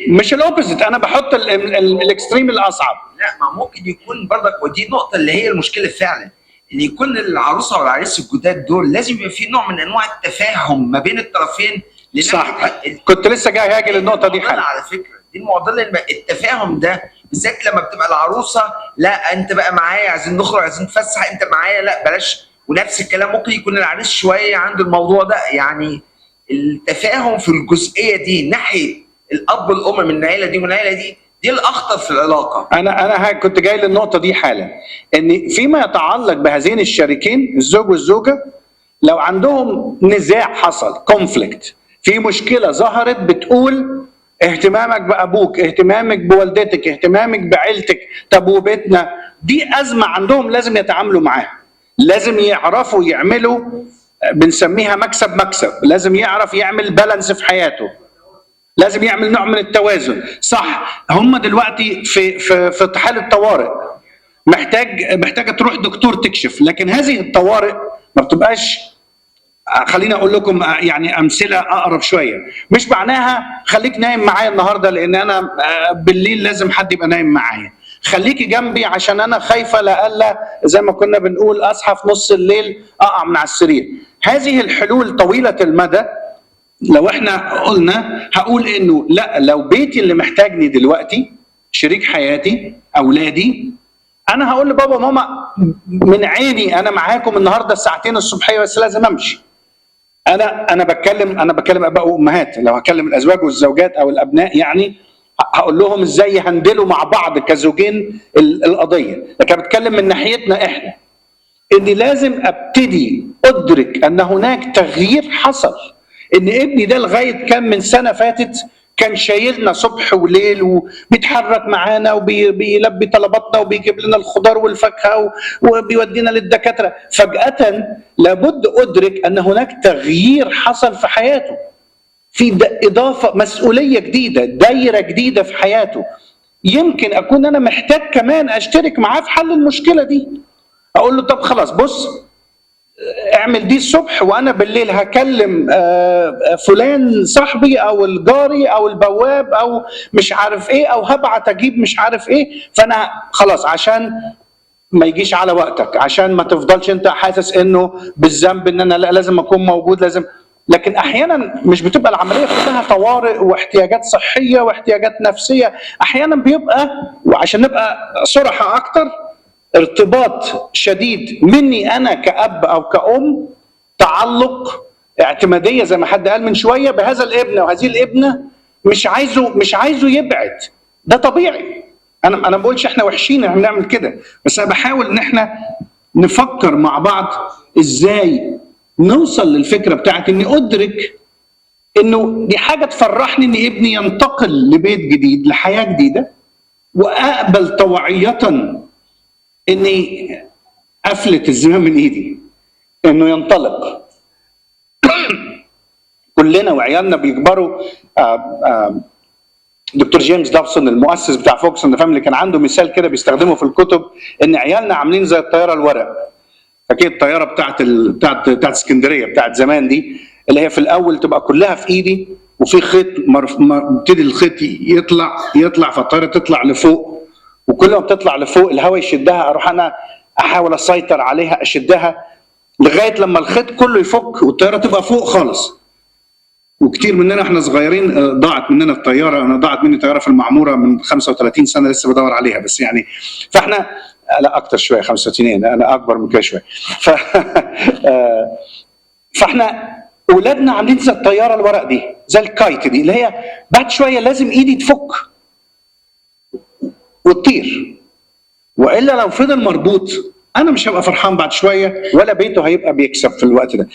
مش ال opposite، انا بحط ال extreme الاصعب. لا، ما ممكن يكون برضك، ودي النقطة اللي هي المشكلة فعلا، ان يكون العروسة والعريس الجداد دول لازم يبقى في نوع من انواع التفاهم ما بين الطرفين. صح، كنت لسه جاي هاجي للنقطة دي حالا. على فكرة دي المعضلة، التفاهم ده بالذات لما بتبقى العروسة لا انت بقى معايا، عايزين نخرج، عايزين نتفسح، انت معايا، لا بلاش. ونفس الكلام ممكن يكون العريس شوية عنده الموضوع ده، يعني التفاهم في الجزئية دي ناحية الاب والام من العيلة دي والعيلة دي، دي الاخطر في العلاقة. انا كنت جاي للنقطة دي حالا، ان فيما يتعلق بهذين الشريكين الزوج والزوجة، لو عندهم نزاع حصل، conflict، في مشكلة ظهرت بتقول اهتمامك بابوك، اهتمامك بوالدتك، اهتمامك بعيلتك، طب وبيتنا، دي ازمة عندهم لازم يتعاملوا معاها، لازم يعرفوا يعملوا، بنسميها مكسب مكسب، لازم يعرف يعمل balance في حياته، لازم يعمل نوع من التوازن. صح، هم دلوقتي في في في حاله طوارئ، محتاجه تروح دكتور تكشف، لكن هذه الطوارئ ما بتبقاش، خليني اقول لكم يعني امثلة اقرب شوية، مش معناها خليك نايم معايا النهارده لان انا بالليل لازم حد يبقى نايم معايا، خليكي جنبي عشان انا خايفة لألا زي ما كنا بنقول اصحى في نص الليل اقع من على السرير. هذه الحلول طويلة المدى. لو احنا قلنا، هقول انه لا، لو بيتي اللي محتاجني دلوقتي، شريك حياتي، اولادي، انا هقول لبابا وماما من عيني انا معاكم النهارده الساعتين الصبحية بس لازم امشي. انا بتكلم اباء وامهات، لو هكلم الازواج والزوجات او الابناء يعني هقول لهم ازاي يهندلوا مع بعض كزوجين القضية، لكن بتكلم من ناحيتنا احنا، اني لازم ابتدي ادرك ان هناك تغيير حصل، ان ابني ده لغاية كام من سنة فاتت كان شايلنا صبح وليل وبيتحرك معانا وبيلبي طلباتنا وبيجيب لنا الخضار والفاكهه وبيودينا للدكاتره، فجاة لابد ادرك ان هناك تغيير حصل في حياته، في اضافه، مسؤولية جديدة، دايرة جديدة في حياته، يمكن اكون انا محتاج كمان اشترك معاه في حل المشكلة دي. اقول له طب خلاص بص، اعمل دي الصبح وانا بالليل هكلم فلان صاحبي او الجاري او البواب او مش عارف ايه، او هبعت اجيب مش عارف ايه، فانا خلاص عشان ما يجيش على وقتك، عشان ما تفضلش انت حاسس انه بالذنب ان انا لا لازم اكون موجود، لازم. لكن احيانا مش بتبقى العملية كلها طوارئ واحتياجات صحية واحتياجات نفسية، احيانا بيبقى، وعشان نبقى صراحة اكتر، ارتباط شديد مني انا كأب او كأم، تعلق، اعتماديه زي ما حد قال من شوية بهذا الابن وهذه الابنه، مش عايزه يبعد. ده طبيعي. انا ما بقولش احنا وحشين احنا بنعمل كده، بس انا بحاول ان احنا نفكر مع بعض ازاي نوصل للفكرة بتاعت اني ادرك انه دي حاجة تفرحني ان ابني ينتقل لبيت جديد، لحياه جديدة، واقبل طوعيه اني افلت الزمام من ايدي انه ينطلق. كلنا وعيالنا بيكبروا. دكتور جيمس دابسون المؤسس بتاع Focus on the Family كان عنده مثال كده بيستخدمه في الكتب، ان عيالنا عاملين زي الطيارة الورق. فاكر الطيارة بتاعت اسكندرية بتاعت زمان دي، اللي هي في الاول تبقى كلها في ايدي وفي خيط يبتدي الخيط يطلع فالطياره تطلع لفوق، وكل ما بتطلع لفوق الهواء يشدها، اروح انا احاول اسيطر عليها اشدها لغاية لما الخيط كله يفك والطياره تبقى فوق خالص. وكتير مننا احنا صغيرين ضاعت مننا الطيارة، انا ضاعت مني طيارة في المعمورة من 35 سنة لسه بدور عليها، بس يعني فاحنا لا اكتر شوية 35، انا اكبر من كده شوية. فاحنا اولادنا عاملين زي الطيارة الورق دي، زي ال kite دي، اللي هي بعد شوية لازم ايدي تفك وتطير، والا لو فضل مربوط انا مش هبقى فرحان بعد شوية، ولا بيته هيبقى بيكسب في الوقت ده.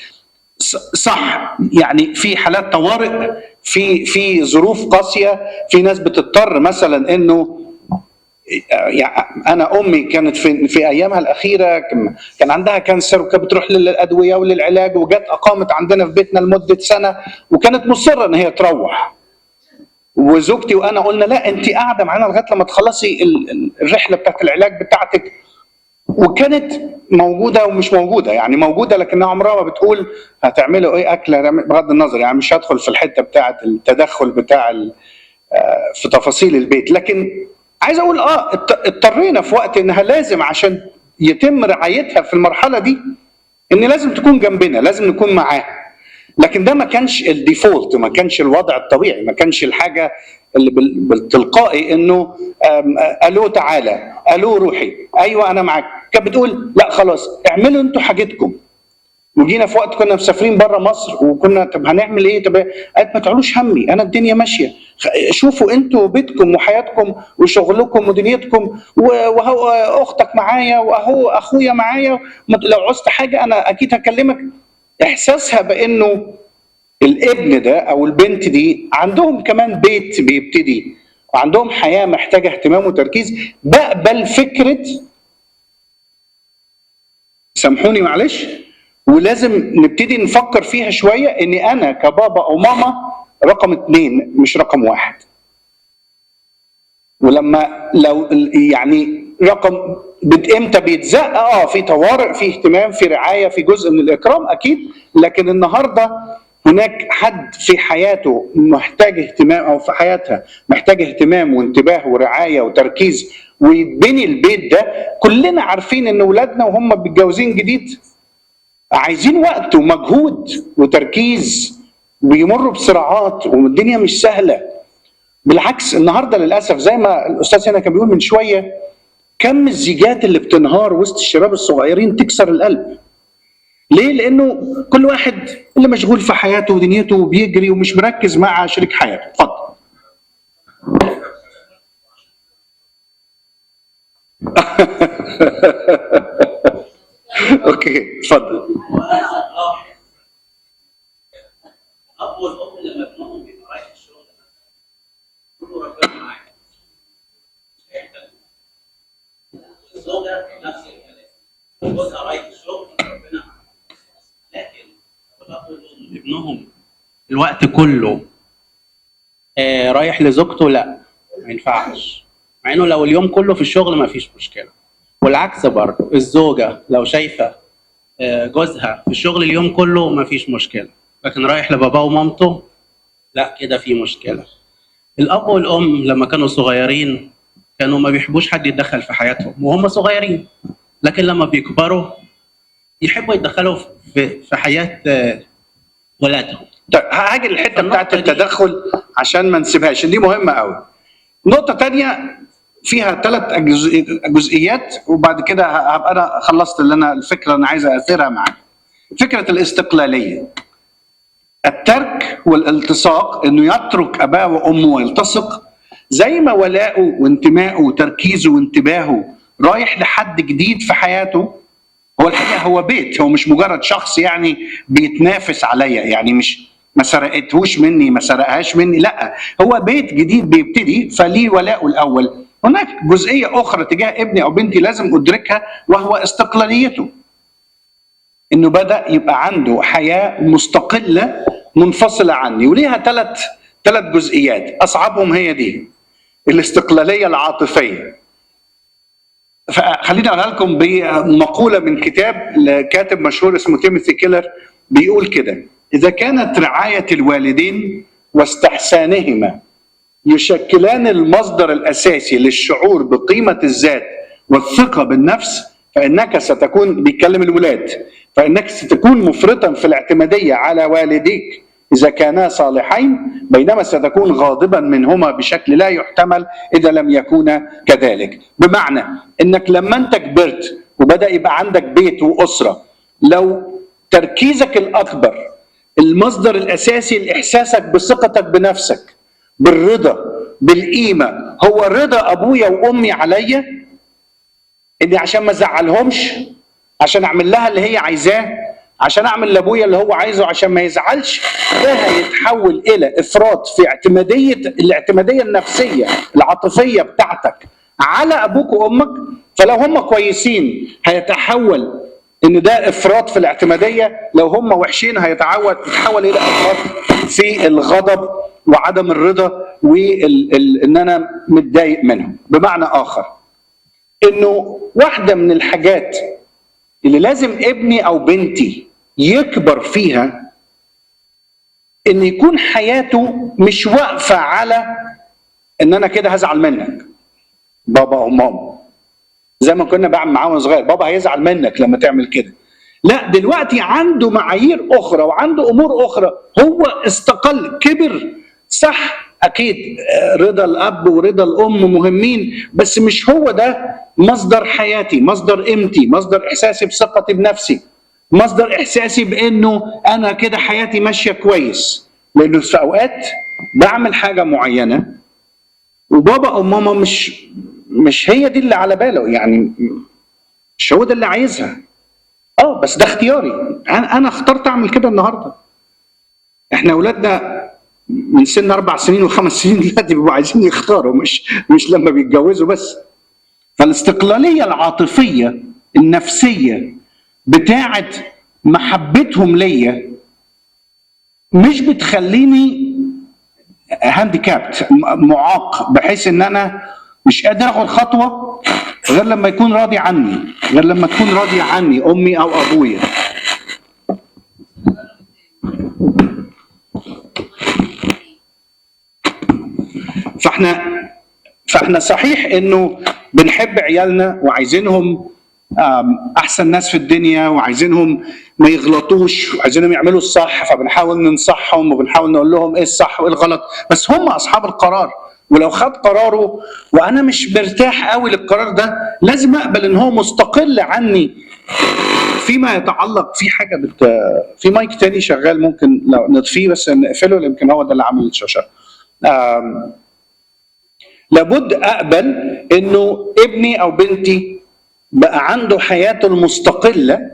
صح، يعني في حالات طوارئ، في ظروف قاسية، في ناس بتضطر مثلا انه، يعني انا امي كانت في ايامها الاخيرة كان عندها cancer، وكانت بتروح للادوية وللعلاج، وجت اقامت عندنا في بيتنا لمدة سنة، وكانت مصرة ان هي تروح. وزوجتي وانا قلنا لا، انت قاعدة معانا لغاية لما تخلصي الرحلة بتاعت العلاج بتاعتك. وكانت موجودة ومش موجودة، يعني موجودة لكنها عمرها ما بتقول هتعملوا ايه اكله، بغض النظر، يعني مش هدخل في الحتة بتاعه التدخل بتاع في تفاصيل البيت، لكن عايز اقول اضطرينا في وقت انها لازم عشان يتم رعايتها في المرحلة دي ان لازم تكون جنبنا، لازم نكون معاها. لكن ده ما كانش ال default، ما كانش الوضع الطبيعي، ما كانش الحاجة اللي بالتلقائي انه الو تعالى، الو روحي، ايوه انا معاك. كانت بتقول لا خلاص اعملوا انتوا حاجتكم. وجينا في وقت كنا مسافرين بره مصر، وكنا طب هنعمل ايه؟ طب قالت ما تعلوش همي، انا الدنيا ماشية، شوفوا انتوا بيتكم وحياتكم وشغلكم ودنيتكم، وهو اختك معايا واهو اخويا معايا، لو عوزت حاجة انا اكيد هكلمك. احساسها بانه الابن ده او البنت دي عندهم كمان بيت بيبتدي وعندهم حياة محتاجه اهتمام وتركيز. بقبل فكرة، سامحوني معلش، ولازم نبتدي نفكر فيها شوية، اني انا كبابا او ماما رقم 2 مش رقم 1. ولما لو يعني رقم امتى بيتزق، في طوارئ، في اهتمام، في رعاية، في جزء من الاكرام اكيد، لكن النهارده هناك حد في حياته محتاج اهتمام، او في حياتها محتاج اهتمام وانتباه ورعاية وتركيز، ويتبني البيت ده. كلنا عارفين ان اولادنا وهم متجوزين جديد عايزين وقت ومجهود وتركيز، ويمروا بصراعات، والدنيا مش سهلة. بالعكس النهارده للاسف زي ما الاستاذ هنا كان بيقول من شوية، كم الزيجات اللي بتنهار وسط الشباب الصغيرين تكسر القلب. ليه؟ لانه كل واحد اللي مشغول في حياته ودنيته وبيجري ومش مركز مع شريك حياته. اتفضل. okay اتفضل. الاب والام لما ابنهم بيبقى رايح الشغل كله ربنا معاه، الزوجة نفس الكلام، جوزها رايح الشغل ربنا معاه. لكن الاب والام ابنهم الوقت كله رايح لزوجته، لا ما ينفعش، مع انه لو اليوم كله في الشغل ما فيش مشكلة. والعكس برضه، الزوجة لو شايفه جوزها في الشغل اليوم كله ما فيش مشكلة، لكن رايح لباباه ومامته لا، كده في مشكلة. الاب والام لما كانوا صغيرين كانوا ما بيحبوش حد يتدخل في حياتهم وهم صغيرين، لكن لما بيكبروا يحبوا يتدخلوا في حياة ولادهم. طيب هاجي للحتة بتاعت فالنقطة دي- التدخل عشان ما نسيبهاش، دي مهمة قوي. نقطة تانية فيها ثلاث جزئيات، وبعد كده هبقى انا خلصت اللي انا الفكرة اللي انا عايز اثيرها معاك. فكرة الاستقلالية، الترك والالتصاق، انه يترك اباه وامه ويلتصق، زي ما ولاؤه وانتمائه وتركيزه وانتباهه رايح لحد جديد في حياته. هو الحقيقة هو بيت، هو مش مجرد شخص يعني بيتنافس عليا، يعني مش ما سرقتهوش مني، ما سرقهاش مني، لا هو بيت جديد بيبتدي، فليه ولاؤه الاول. هناك جزئية اخرى تجاه ابني او بنتي لازم ادركها، وهو استقلاليته، انه بدا يبقى عنده حياة مستقلة منفصلة عني، وليها ثلاث جزئيات اصعبهم هي دي الاستقلالية العاطفية. فخليني اقولها لكم بمقولة من كتاب لكاتب مشهور اسمه تيموثي كيلر، بيقول كده: اذا كانت رعاية الوالدين واستحسانهما يشكلان المصدر الاساسي للشعور بقيمة الذات والثقة بالنفس، فانك ستكون، بيتكلم الولاد، فانك ستكون مفرطا في الاعتماديه على والديك اذا كانا صالحين، بينما ستكون غاضبا منهما بشكل لا يحتمل اذا لم يكونا كذلك. بمعنى انك لما انت كبرت وبدا يبقى عندك بيت واسره، لو تركيزك الاكبر، المصدر الاساسي لاحساسك بثقتك بنفسك، بالرضا، بالقيمة، هو رضا ابويا وامي عليا، اني عشان ما ازعلهمش، عشان اعمل لها اللي هي عايزاه، عشان اعمل لابويا اللي هو عايزه عشان ما يزعلش، ده هيتحول الى افراط في اعتماديه، الاعتماديه النفسية العاطفية بتاعتك على ابوك وامك. فلو هم كويسين هيتحول ان ده افراط في الاعتماديه، لو هم وحشين هيتحول الى افراط في الغضب وعدم الرضا وان انا متضايق منهم. بمعنى اخر، انه واحدة من الحاجات اللي لازم ابني او بنتي يكبر فيها ان يكون حياته مش واقفة على ان انا كده هزعل منك بابا او ماما، زي ما كنا بعمل معاه وانا صغير، بابا هيزعل منك لما تعمل كده. لا، دلوقتي عنده معايير اخرى وعنده امور اخرى، هو استقل، كبر، صح اكيد رضا الاب ورضا الام مهمين، بس مش هو ده مصدر حياتي، مصدر قيمتي، مصدر احساسي بثقتي بنفسي، مصدر احساسي بانه انا كده حياتي ماشية كويس. لانه في اوقات بعمل حاجة معينة وبابا او ماما مش هي دي اللي على باله، يعني مش هو ده اللي عايزها، بس ده اختياري، انا اخترت اعمل كده النهارده. احنا اولادنا من سن 4 سنين و5 سنين دلوقتي بيبقوا عايزين يختاروا، مش لما بيتجوزوا بس. فالاستقلاليه العاطفية النفسية بتاعت محبتهم ليا مش بتخليني هانديكابت، معاق، بحيث ان انا مش قادر اخد خطوة غير لما يكون راضي عني، غير لما تكون راضية عني امي او ابويا. فاحنا صحيح انه بنحب عيالنا وعايزينهم احسن ناس في الدنيا، وعايزينهم ما يغلطوش، وعايزينهم يعملوا الصح، فبنحاول ننصحهم وبنحاول نقول لهم ايه الصح وايه الغلط، بس هم اصحاب القرار، ولو خد قراره وانا مش مرتاح قوي للقرار ده لازم اقبل ان هو مستقل عني فيما يتعلق. في حاجة في مايك تاني شغال، ممكن لو نطفيه بس نقفله، يمكن هو ده اللي عامل الشاشة. لابد اقبل انه ابني او بنتي بقى عنده حياته المستقلة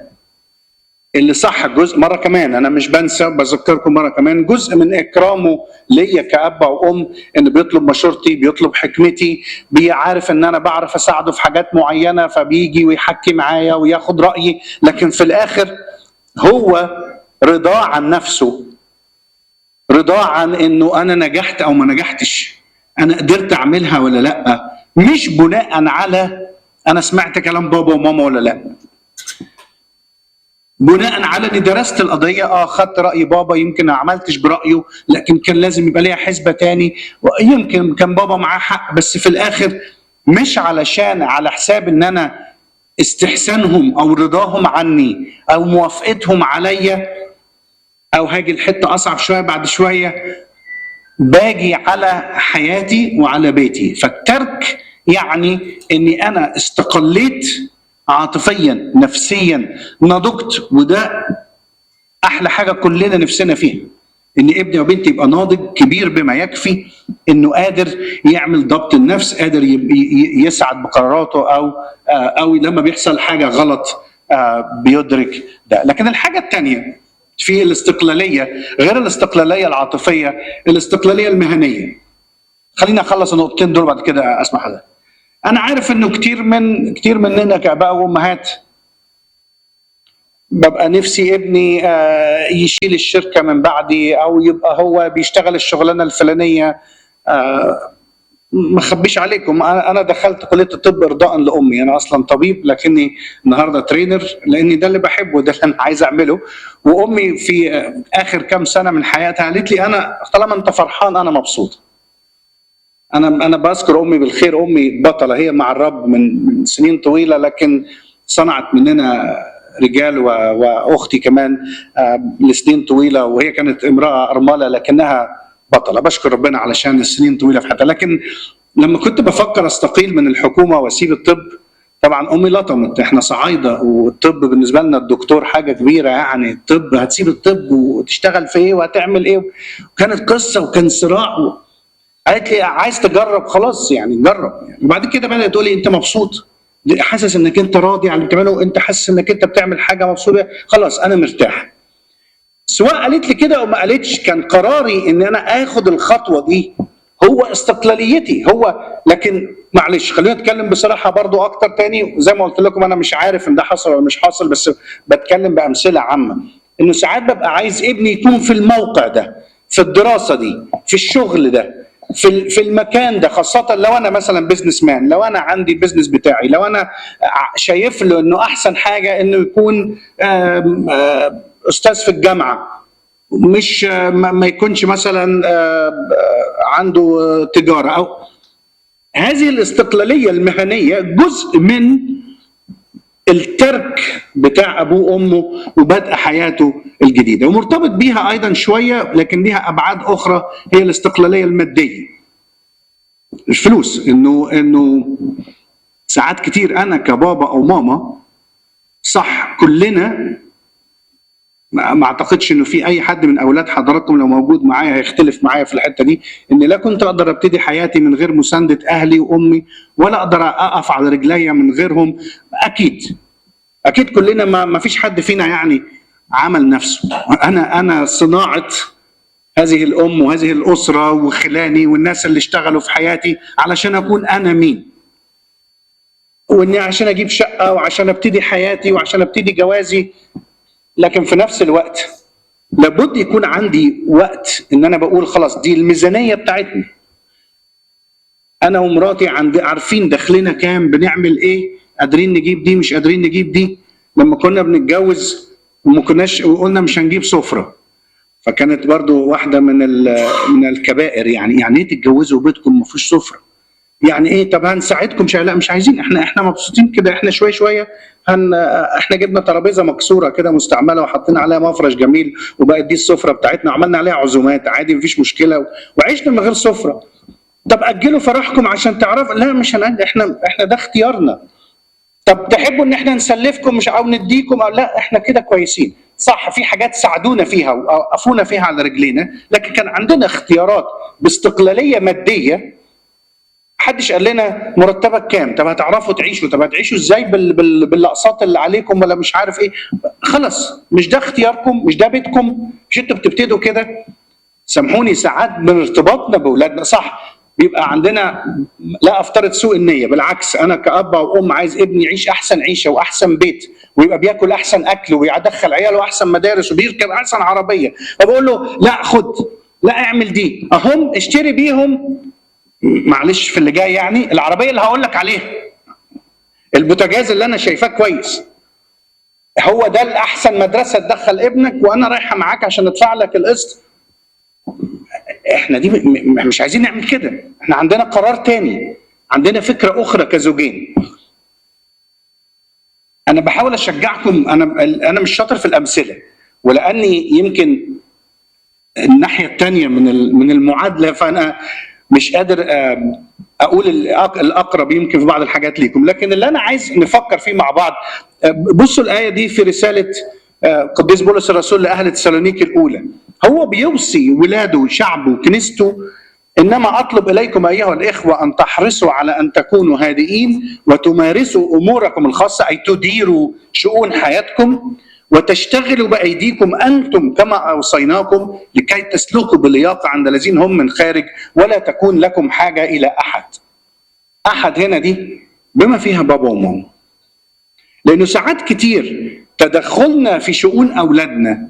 اللي صح. جزء مرة كمان انا مش بنسى، بذكركم مرة كمان، جزء من اكرامه ليا كأب او ام انه بيطلب مشورتي، بيطلب حكمتي، بيعرف ان انا بعرف اساعده في حاجات معينة، فبيجي ويحكي معايا وياخد رايي، لكن في الاخر هو رضاه عن نفسه، رضاه عن انه انا نجحت او ما نجحتش، انا قدرت اعملها ولا لا، مش بناء على انا سمعت كلام بابا وماما ولا لا، بناء على اني درست القضية، خدت راي بابا، يمكن ما عملتش برايه، لكن كان لازم يبقى ليها حسبه تاني، ويمكن كان بابا معاه حق، بس في الاخر مش علشان على حساب ان انا استحسانهم او رضاهم عني او موافقتهم عليا او هاجي الحتة اصعب شوية بعد شوية، باجي على حياتي وعلى بيتي. فالترك يعني اني انا استقليت عاطفيا نفسيا، نضجت، وده احلى حاجة كلنا نفسنا فيها، ان ابني وبنتي يبقى ناضج كبير بما يكفي انه قادر يعمل ضبط النفس، قادر يسعد بقراراته، او لما بيحصل حاجة غلط بيدرك ده. لكن الحاجة الثانية في الاستقلالية، غير الاستقلالية العاطفية، الاستقلالية المهنية. خلينا اخلص النقطتين دول بعد كده اسمع حضرتك. انا عارف انه كتير مننا كاباء وامهات ببقى نفسي ابني يشيل الشركة من بعدي، او يبقى هو بيشتغل الشغلانة الفلانية. ما اخبيش عليكم، انا دخلت كليه الطب ارضاء لامي. انا اصلا طبيب، لكني النهارده trainer لاني ده اللي بحبه، ده اللي انا عايز اعمله. وامي في اخر كام سنة من حياتها قالت لي انا طالما انت فرحان انا مبسوط. انا بذكر امي بالخير، امي بطلة، هي مع الرب من سنين طويلة، لكن صنعت مننا رجال، واختي كمان لسنين طويلة، وهي كانت امراة ارملة لكنها بطلة. بشكر ربنا علشان السنين طويلة في حياتها. لكن لما كنت بفكر استقيل من الحكومة واسيب الطب، طبعا امي لطمت، احنا صعايده والطب بالنسبة لنا الدكتور حاجة كبيرة، يعني الطب هتسيب الطب وتشتغل في ايه وهتعمل ايه؟ وكانت قصة وكان صراع. قالت لي عايز تجرب، خلاص يعني جرب يعني. وبعد كده بدات تقول لي انت مبسوط، حاسس انك انت راضي على اللي بتعمله، انت حاسس انك انت بتعمل حاجة مبسوط بيها، خلاص انا مرتاح. سواء قالت لي كده او ما قالتش، كان قراري ان انا اخد الخطوة دي هو استقلاليتي هو. لكن معلش خلينا نتكلم بصراحة برضو اكتر تاني، زي ما قلت لكم انا مش عارف ان ده حصل ولا مش حاصل، بس بتكلم بامثلة عامة، انه ساعات ببقى عايز ابني يكون في الموقع ده، في الدراسة دي، في الشغل ده، في المكان ده، خاصة لو أنا مثلا businessman، لو أنا عندي business بتاعي، لو أنا شايف له إنه أحسن حاجة إنه يكون آم، آم، أستاذ في الجامعة، مش ما يكونش مثلا عنده تجارة. أو هذه الاستقلالية المهنية جزء من الترك بتاع أبوه وأمه وبدء حياته الجديدة، ومرتبط بيها أيضا شوية لكن ليها أبعاد أخرى، هي الاستقلالية المادية، الفلوس. إنه ساعات كتير أنا كبابا أو ماما، صح كلنا، ما اعتقدش انه في اي حد من اولاد حضراتكم لو موجود معايا هيختلف معايا في الحتة دي، ان لا كنت اقدر ابتدي حياتي من غير مساندة اهلي وامي، ولا اقدر اقف على رجليا من غيرهم. اكيد اكيد كلنا ما فيش حد فينا يعني عمل نفسه. انا صناعة هذه الام وهذه الاسرة وخلاني والناس اللي اشتغلوا في حياتي علشان اكون انا مين، واني عشان اجيب شقه وعشان ابتدي حياتي وعشان ابتدي جوازي. لكن في نفس الوقت لابد يكون عندي وقت ان انا بقول خلاص دي الميزانية بتاعتنا، انا ومراتي عارفين دخلنا كام، بنعمل ايه، قادرين نجيب دي مش قادرين نجيب دي. لما كنا بنتجوز وما كناش وقلنا مش هنجيب سفره، فكانت برضو واحدة من الكبائر، يعني ايه تتجوزوا وبيتكم ما فيهوش سفره؟ يعني ايه؟ طب هنساعدكم؟ مش لا مش عايزين، احنا مبسوطين كده، احنا شوية شوية احنا جبنا ترابيزة مكسورة كده مستعملة وحطينا عليها مفرش جميل وبقت دي السفرة بتاعتنا، وعملنا عليها عزومات عادي مفيش مشكلة، وعشنا من غير سفره. طب اجلوا فرحكم عشان تعرفوا، لا مش هنأجل، احنا ده اختيارنا. طب تحبوا ان احنا نسلفكم مش او نديكم؟ أو لا احنا كده كويسين. صح في حاجات ساعدونا فيها وقفونا فيها على رجلينا، لكن كان عندنا اختيارات باستقلاليه مادية. محدش قال لنا مرتبك كام، طب هتعرفوا تعيشوا، طب هتعيشوا ازاي بالاقساط اللي عليكم ولا مش عارف ايه. خلاص مش ده اختياركم، مش ده بيتكم، مش انتوا بتبتدوا كده. سامحوني ساعات من ارتباطنا باولادنا صح بيبقى عندنا، لا افترض سوء النية، بالعكس انا كأب او ام عايز ابني يعيش احسن عيشه واحسن بيت ويبقى بياكل احسن اكل ويدخل عياله احسن مدارس وبيركب احسن عربية، فبقول له لا خد، لا اعمل دي، اهم اشتري بيهم، معلش في اللي جاي يعني العربية اللي هقول لك عليها، البوتاجاز اللي انا شايفاه كويس، هو ده الاحسن مدرسه تدخل ابنك، وانا رايحة معاك عشان ادفع لك القسط. احنا دي مش عايزين نعمل كده، احنا عندنا قرار تاني، عندنا فكرة اخرى كزوجين. انا بحاول اشجعكم، انا مش شاطر في الامثلة، ولاني يمكن الناحية الثانية من المعادلة، فانا مش قادر اقول الاقرب يمكن في بعض الحاجات ليكم، لكن اللي انا عايز نفكر فيه مع بعض، بصوا الايه دي في رسالة قديس بولس الرسول لاهل تسالونيك الاولى، هو بيوصي ولاده وشعبه وكنيسته: انما اطلب اليكم ايها الاخوة ان تحرصوا على ان تكونوا هادئين وتمارسوا اموركم الخاصة، اي تديروا شؤون حياتكم، وتشتغلوا بايديكم انتم كما اوصيناكم، لكي تسلكوا بلياقه عند الذين هم من خارج، ولا تكون لكم حاجة الى احد. احد هنا دي بما فيها بابا وماما، لانه ساعات كتير تدخلنا في شؤون اولادنا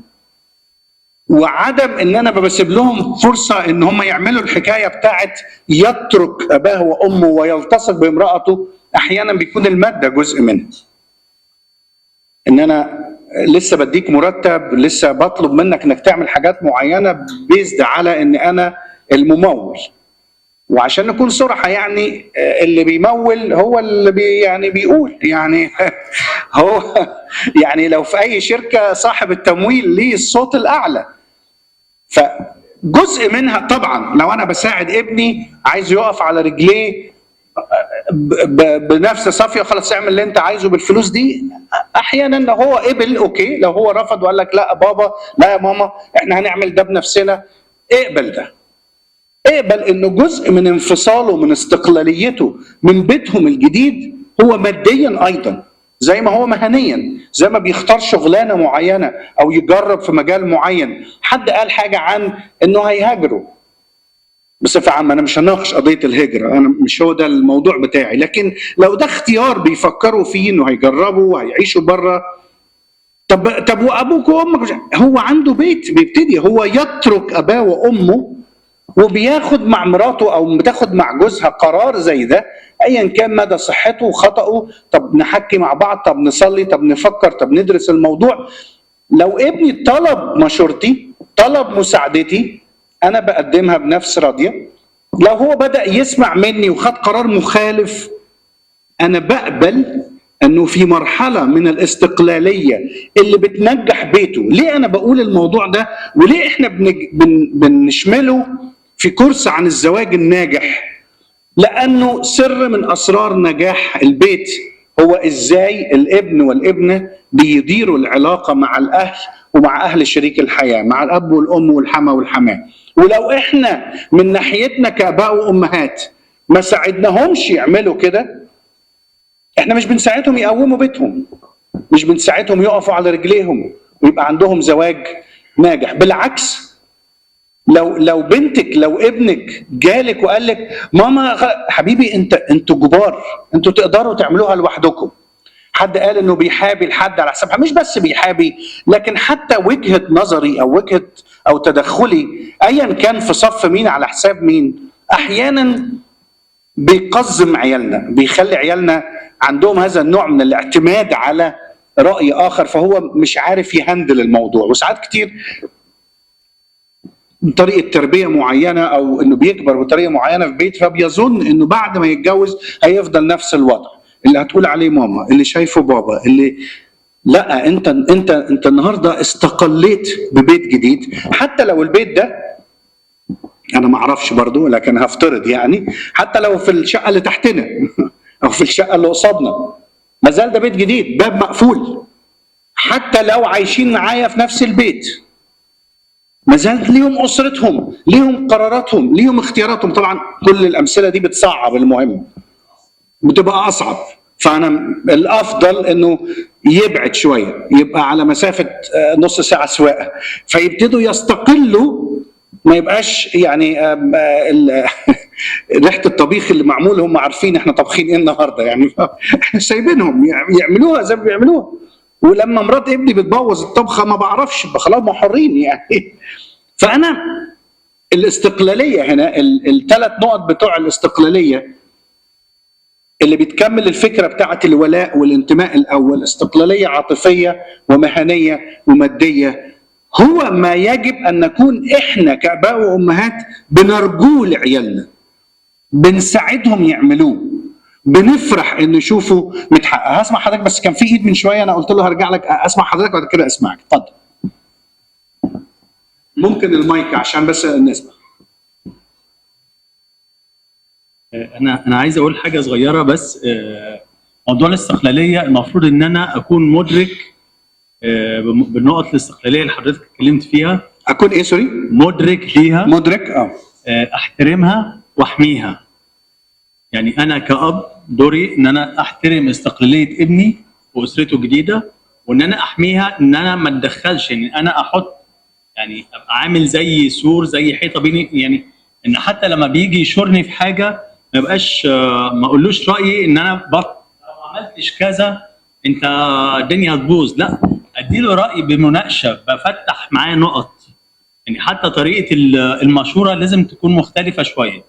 وعدم ان انا بسيب لهم فرصة ان هم يعملوا الحكاية بتاعت يترك اباه وامه ويلتصق بامراته، احيانا بيكون المادة جزء منها. ان انا لسه بديك مرتب، لسه بطلب منك انك تعمل حاجات معينة based على ان انا الممول. وعشان نكون صراحة يعني، اللي بيمول هو اللي بي يعني بيقول يعني هو يعني لو في اي شركة صاحب التمويل ليه الصوت الاعلى. فجزء منها طبعا لو انا بساعد ابني عايز يقف على رجليه بنفس صافية، خلاص اعمل اللي انت عايزه بالفلوس دي. احيانا لو هو قبل okay، لو هو رفض وقال لك لا بابا لا يا ماما احنا هنعمل ده بنفسنا، اقبل ده. اقبل انه جزء من انفصاله من استقلاليته من بيتهم الجديد هو ماديا ايضا، زي ما هو مهنيا، زي ما بيختار شغلانة معينة او يجرب في مجال معين. حد قال حاجة عن انه هيهاجروا بصفة عامة، انا مش هناقش قضية الهجرة، انا مش هو ده الموضوع بتاعي، لكن لو ده اختيار بيفكروا فيه انه هيجربوا وهيعيشوا بره، طب وابوك وامك؟ هو عنده بيت بيبتدي، هو يترك اباه وامه وبياخد مع مراته او بتاخد مع جوزها قرار زي ده، ايا كان مدى صحته وخطأه. طب نحكي مع بعض، طب نصلي، طب نفكر، طب ندرس الموضوع. لو ابني طلب مشورتي، طلب مساعدتي، انا بقدمها بنفس راضية. لو هو بدأ يسمع مني وخد قرار مخالف، انا بقبل انه في مرحلة من الاستقلالية اللي بتنجح بيته. ليه انا بقول الموضوع ده وليه احنا بنشمله في كورس عن الزواج الناجح؟ لانه سر من اسرار نجاح البيت هو ازاي الابن والابنه بيديروا العلاقة مع الاهل ومع اهل شريك الحياة، مع الاب والام والحما والحماه. ولو احنا من ناحيتنا كاباء وامهات ما ساعدناهمش يعملوا كده، احنا مش بنساعدهم يقوموا بيتهم، مش بنساعدهم يقفوا على رجليهم ويبقى عندهم زواج ناجح. بالعكس، لو بنتك لو ابنك جالك وقال لك ماما حبيبي انتوا كبار، انتوا تقدروا تعملوها لوحدكم. حد قال انه بيحابي لحد على حسابها، مش بس بيحابي، لكن حتى وجهة نظري او وجهة او تدخلي ايا كان في صف مين على حساب مين، احيانا بيقزم عيالنا، بيخلي عيالنا عندهم هذا النوع من الاعتماد على رأي اخر، فهو مش عارف يهندل الموضوع. وساعات كتير طريقة تربية معينة أو إنه بيكبر بطريقة معينة في بيت، فبيظن إنه بعد ما يتجوز هيفضل نفس الوضع اللي هتقول عليه ماما، اللي شايفه بابا، اللي لا. أنت أنت أنت النهارده استقليت ببيت جديد، حتى لو البيت ده أنا ما أعرفش برضو، لكن هفترض يعني حتى لو في الشقة اللي تحتنا أو في الشقة اللي قصادنا، ما زال ده بيت جديد، باب مقفول. حتى لو عايشين معايا في نفس البيت، ما زالت ليهم اسرتهم، ليهم قراراتهم، ليهم اختياراتهم. طبعا كل الامثلة دي بتصعب المهم، بتبقى اصعب. فانا الافضل انه يبعد شوية، يبقى على مسافة نص ساعة سواقة، فيبتدوا يستقلوا، ما يبقاش يعني ريحه الطبيخ اللي معمول هم عارفين احنا طابخين ايه النهارده يعني، احنا سايبينهم يعملوها زي ما بيعملوها. ولما مرات ابني بتبوظ الطبخة ما بعرفش، خلاص ما حرين يعني. فانا الاستقلالية هنا، الثلاث نقط بتوع الاستقلالية اللي بتكمل الفكرة بتاعت الولاء والانتماء الاول، استقلالية عاطفية ومهنيه وماديه، هو ما يجب ان نكون احنا كاباء وامهات بنرجوه لعيالنا، بنساعدهم يعملوه، بنفرح ان نشوفه متحقق. هسمع حضرتك، بس كان في ايد من شوية انا قلت له هرجع لك، اسمع حضرتك وبعد كده اسمعك. اتفضل. ممكن المايك عشان بس نسمع. انا عايز اقول حاجة صغيرة بس. موضوع الاستقلالية المفروض ان انا اكون مدرك بالنقط الاستقلالية اللي حضرتك اتكلمت فيها. اكون ايه sorry؟ مدرك ليها. مدرك احترمها واحميها. يعني انا كأب دوري ان انا احترم استقلالية ابني واسرته الجديدة، وان انا احميها، ان انا ما اتدخلش، ان انا احط يعني ابقى عامل زي سور، زي حيطة بيني، يعني ان حتى لما بيجي يشورني في حاجة ما يبقاش ما اقولوش رايي ان انا لو ما عملتش كذا انت الدنيا هتبوظ، لا اديله راي بمناقشه، بفتح معاه نقط. يعني حتى طريقه المشورة لازم تكون مختلفة شوية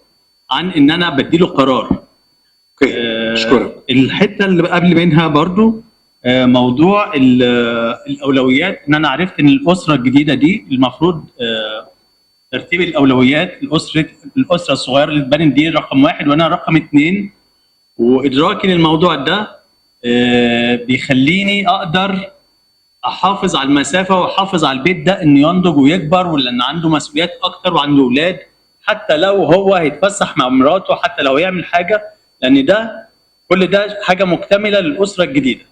عن ان انا بديله قرار. okay، اشكرك. الحتة اللي قبل منها برضو موضوع الاولويات، ان انا عرفت ان الاسرة الجديدة دي المفروض ترتيب الاولويات، الاسرة الصغيرة اللي اتبنت دي رقم 1 وانا رقم 2، وادراكي للموضوع ده بيخليني اقدر احافظ على المسافة واحافظ على البيت ده انه ينضج ويكبر، ولان عنده مسؤوليات اكتر وعنده اولاد، حتى لو هو هيتفسح مع مراته، حتى لو يعمل حاجة، لان ده كل ده حاجة مكتملة للاسرة الجديدة.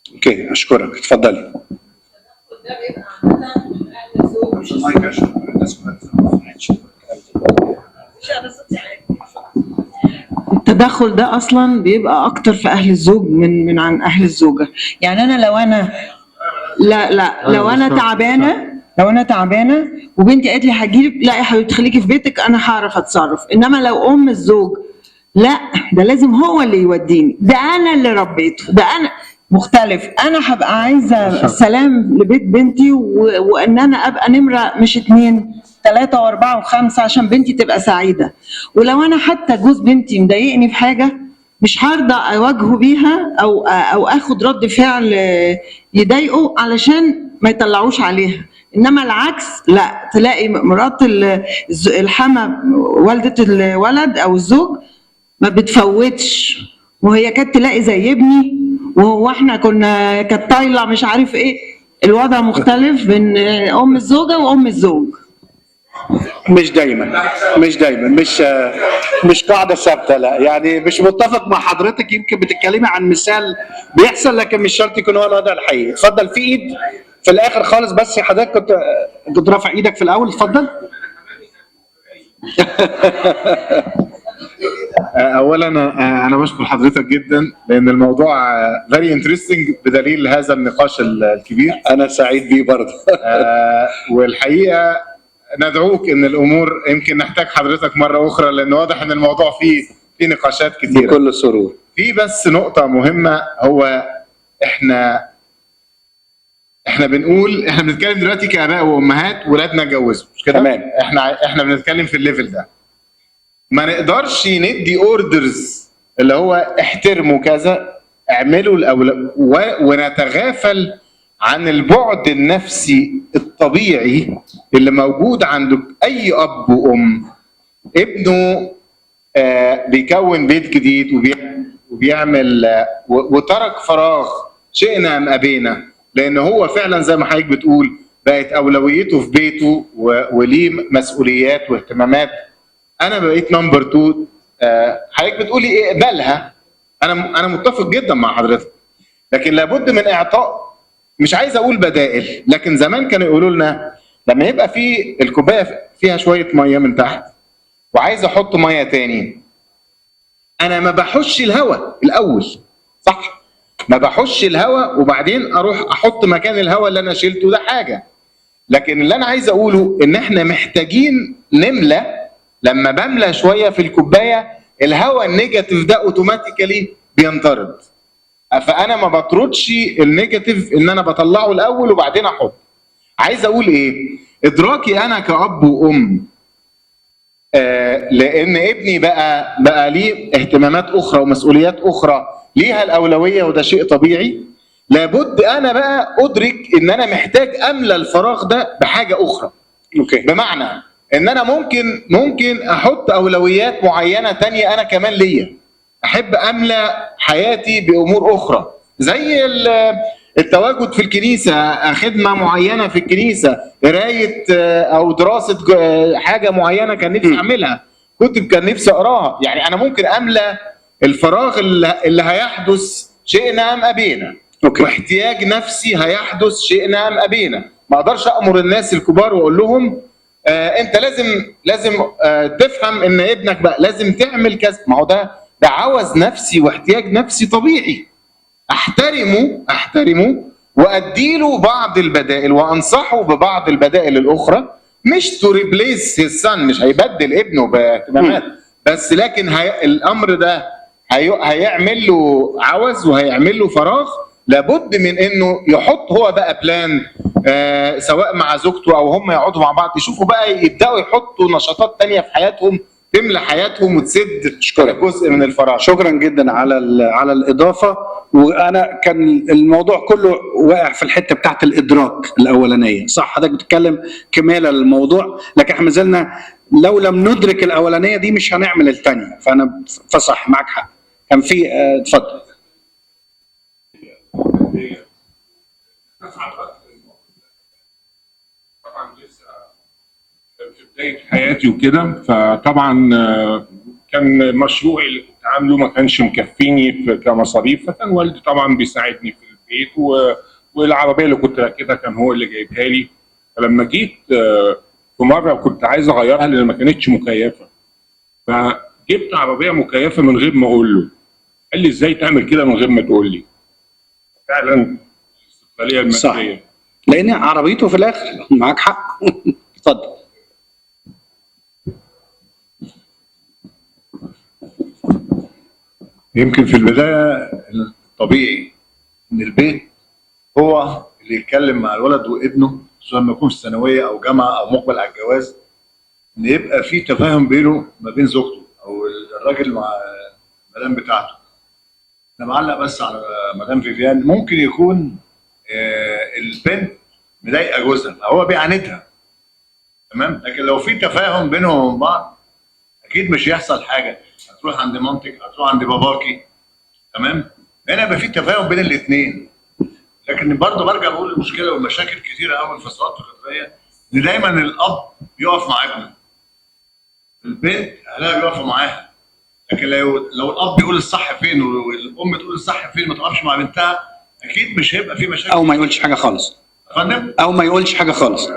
okay، اشكرك، اتفضلي. ده بيبقى عادة من اهل الزوج. مش المايك عشان الناس ما تسمعش. مش انا صوتي عالي. التدخل ده اصلا بيبقى اكتر في اهل الزوج من عن اهل الزوجة. يعني انا لو انا لا لا لو انا تعبانة، لو انا تعبانة وبنتي قالت لي هجيلك، لا يا حبيبتي خليكي في بيتك انا هعرف اتصرف. انما لو ام الزوج لا، ده لازم هو اللي يوديني، ده انا اللي ربيته، ده انا مختلف، انا هبقى عايزه السلام لبيت بنتي وان انا ابقى نمره مش 2 3 و4 و5 عشان بنتي تبقى سعيدة. ولو انا حتى جوز بنتي مضايقني في حاجة مش هرضى اواجهه بيها او اخد رد فعل يضايقه علشان ما يطلعوش عليها. انما العكس لا، تلاقي مرات الحما والده الولد او الزوج ما بتفوتش، وهي كانت تلاقي زي ابني وهو احنا كنا كانت طايله مش عارف ايه. الوضع مختلف بين ام الزوجة وام الزوج. مش دايما، مش دايما، مش قاعدة ثابتة، لا يعني مش متفق مع حضرتك. يمكن بتتكلمي عن مثال بيحصل لكن مش شرط يكون هو الوضع الحقيقي. اتفضل، في ايد في الاخر خالص، بس حضرتك كنت رافع ايدك في الاول، اتفضل. اولا انا بشكر حضرتك جدا لان الموضوع very interesting بدليل هذا النقاش الكبير. انا سعيد بيه برضه. والحقيقة ندعوك ان الامور يمكن نحتاج حضرتك مرة اخرى، لان واضح ان الموضوع فيه نقاشات كثيرة. بكل سرور. في بس نقطة مهمة، هو احنا بنقول احنا بنتكلم دلوقتي كاباء وامهات ولادنا اتجوزوا، مش كده؟ تمام. احنا بنتكلم في ال level ده. ما نقدرش ندي orders اللي هو احترموا كذا، اعملوا الاولى، ونتغافل عن البعد النفسي الطبيعي اللي موجود عند اي اب وام. ابنه بيكون بيت جديد وبيعمل وترك فراغ شئنا ام ابينا، لان هو فعلا زي ما حضرتك بتقول بقت اولويته في بيته وليه مسؤوليات واهتمامات. انا بقيت number 2. حضرتك بتقولي ايه اقبلها، انا متفق جدا مع حضرتك، لكن لابد من اعطاء، مش عايز اقول بدائل، لكن زمان كانوا يقولوا لنا لما يبقى في الكوباية فيها شوية مية من تحت وعايز احط مية تاني، انا ما بحش الهواء الاول، صح؟ ما بحش الهواء وبعدين اروح احط مكان الهواء اللي انا شلته ده حاجة. لكن اللي انا عايز اقوله ان احنا محتاجين نملى، لما بملى شوية في الكوباية الهواء ال negative ده automatically بينطرد، فانا ما بطردش ال negative، ان انا بطلعه الاول وبعدين احط. عايز اقول ايه؟ ادراكي انا كأب وام، لان ابني بقى ليه اهتمامات اخرى ومسؤوليات اخرى ليها الاولوية، وده شيء طبيعي. لابد انا بقى ادرك ان انا محتاج املى الفراغ ده بحاجة اخرى. okay. بمعنى ان انا ممكن احط اولويات معينة تانية انا كمان ليا، احب املى حياتي بامور اخرى، زي التواجد في الكنيسة، خدمة معينة في الكنيسة، قرايه او دراسة حاجة معينة كان نفسي اعملها، كتب كان نفسي اقراها. يعني انا ممكن املى الفراغ اللي هيحدث شئنا ام ابينا. okay. واحتياج نفسي هيحدث شئنا ام ابينا. ما اقدرش امر الناس الكبار واقول لهم انت لازم تفهم ان ابنك بقى لازم تعمل كذا. ما هو ده عوز نفسي واحتياج نفسي طبيعي، احترمه واديله بعض البدائل وانصحه ببعض البدائل الاخرى، مش to replace his son، مش هيبدل ابنه باهتمامات، بس لكن الامر ده هيعمل له عوز وهيعمل له فراغ، لابد من انه يحط هو بقى plan سواء مع زوجته او هم يقعدوا مع بعض يشوفوا بقى، يبداوا يحطوا نشاطات تانية في حياتهم تملى حياتهم وتسد جزء من الفراغ. شكرا جدا على الاضافة. وانا كان الموضوع كله واقع في الحتة بتاعت الادراك الاولانية، صح؟ حضرتك بتتكلم كماله للموضوع، لكن احنا ما زلنا لو لم ندرك الاولانية دي مش هنعمل الثانية. فانا فصح معاك حق. كان في اتفضل. طبعا لسه في بداية حياتي وكده، فطبعا كان مشروعي اللي كنت عامله ما كانش مكفيني كمصاريف، فكان والدي طبعا بيساعدني في البيت، والعربية اللي كنت راكبها كان هو اللي جايبها لي. فلما جيت في مرة كنت عايز اغيرها لان ما كانتش مكيفه، فجبت عربية مكيفه من غير ما اقول له. قال لي ازاي تعمل كده من غير ما تقول لي؟ فعلا الاستقلالية المادية، صح، لان عربيته في الاخر. معاك حق. اتفضل. يمكن في البداية الطبيعي ان البيت هو اللي يتكلم مع الولد وابنه، خصوصا لما يكون في ثانوية او جامعه او مقبل على الجواز، ان يبقى في تفاهم بينه ما بين زوجته او الراجل مع المدام بتاعته. انا بعلق بس على مدام فيفيان، ممكن يكون البنت مضايقه جوزها فهو بيعاندها، تمام؟ لكن لو في تفاهم بينهم وبين بعض اكيد مش هيحصل حاجة. هتروح عند مامتك، هتروح عند باباكي، تمام؟ هنا يبقى في تفاهم بين الاثنين. لكن برضه برجع بقول المشكلة والمشاكل كتيرة قوي انفصالات الخطريه، ان دايما الاب بيقف مع ابنه، البنت اهلها بيقفوا معاها. لكن لو الاب بيقول الصح فين والام تقول الصح فين، ما تقفش مع بنتها، اكيد مش هيبقى في مشاكل. او ما يقولش حاجة خالص. فندم؟ او ما يقولش حاجة خالص.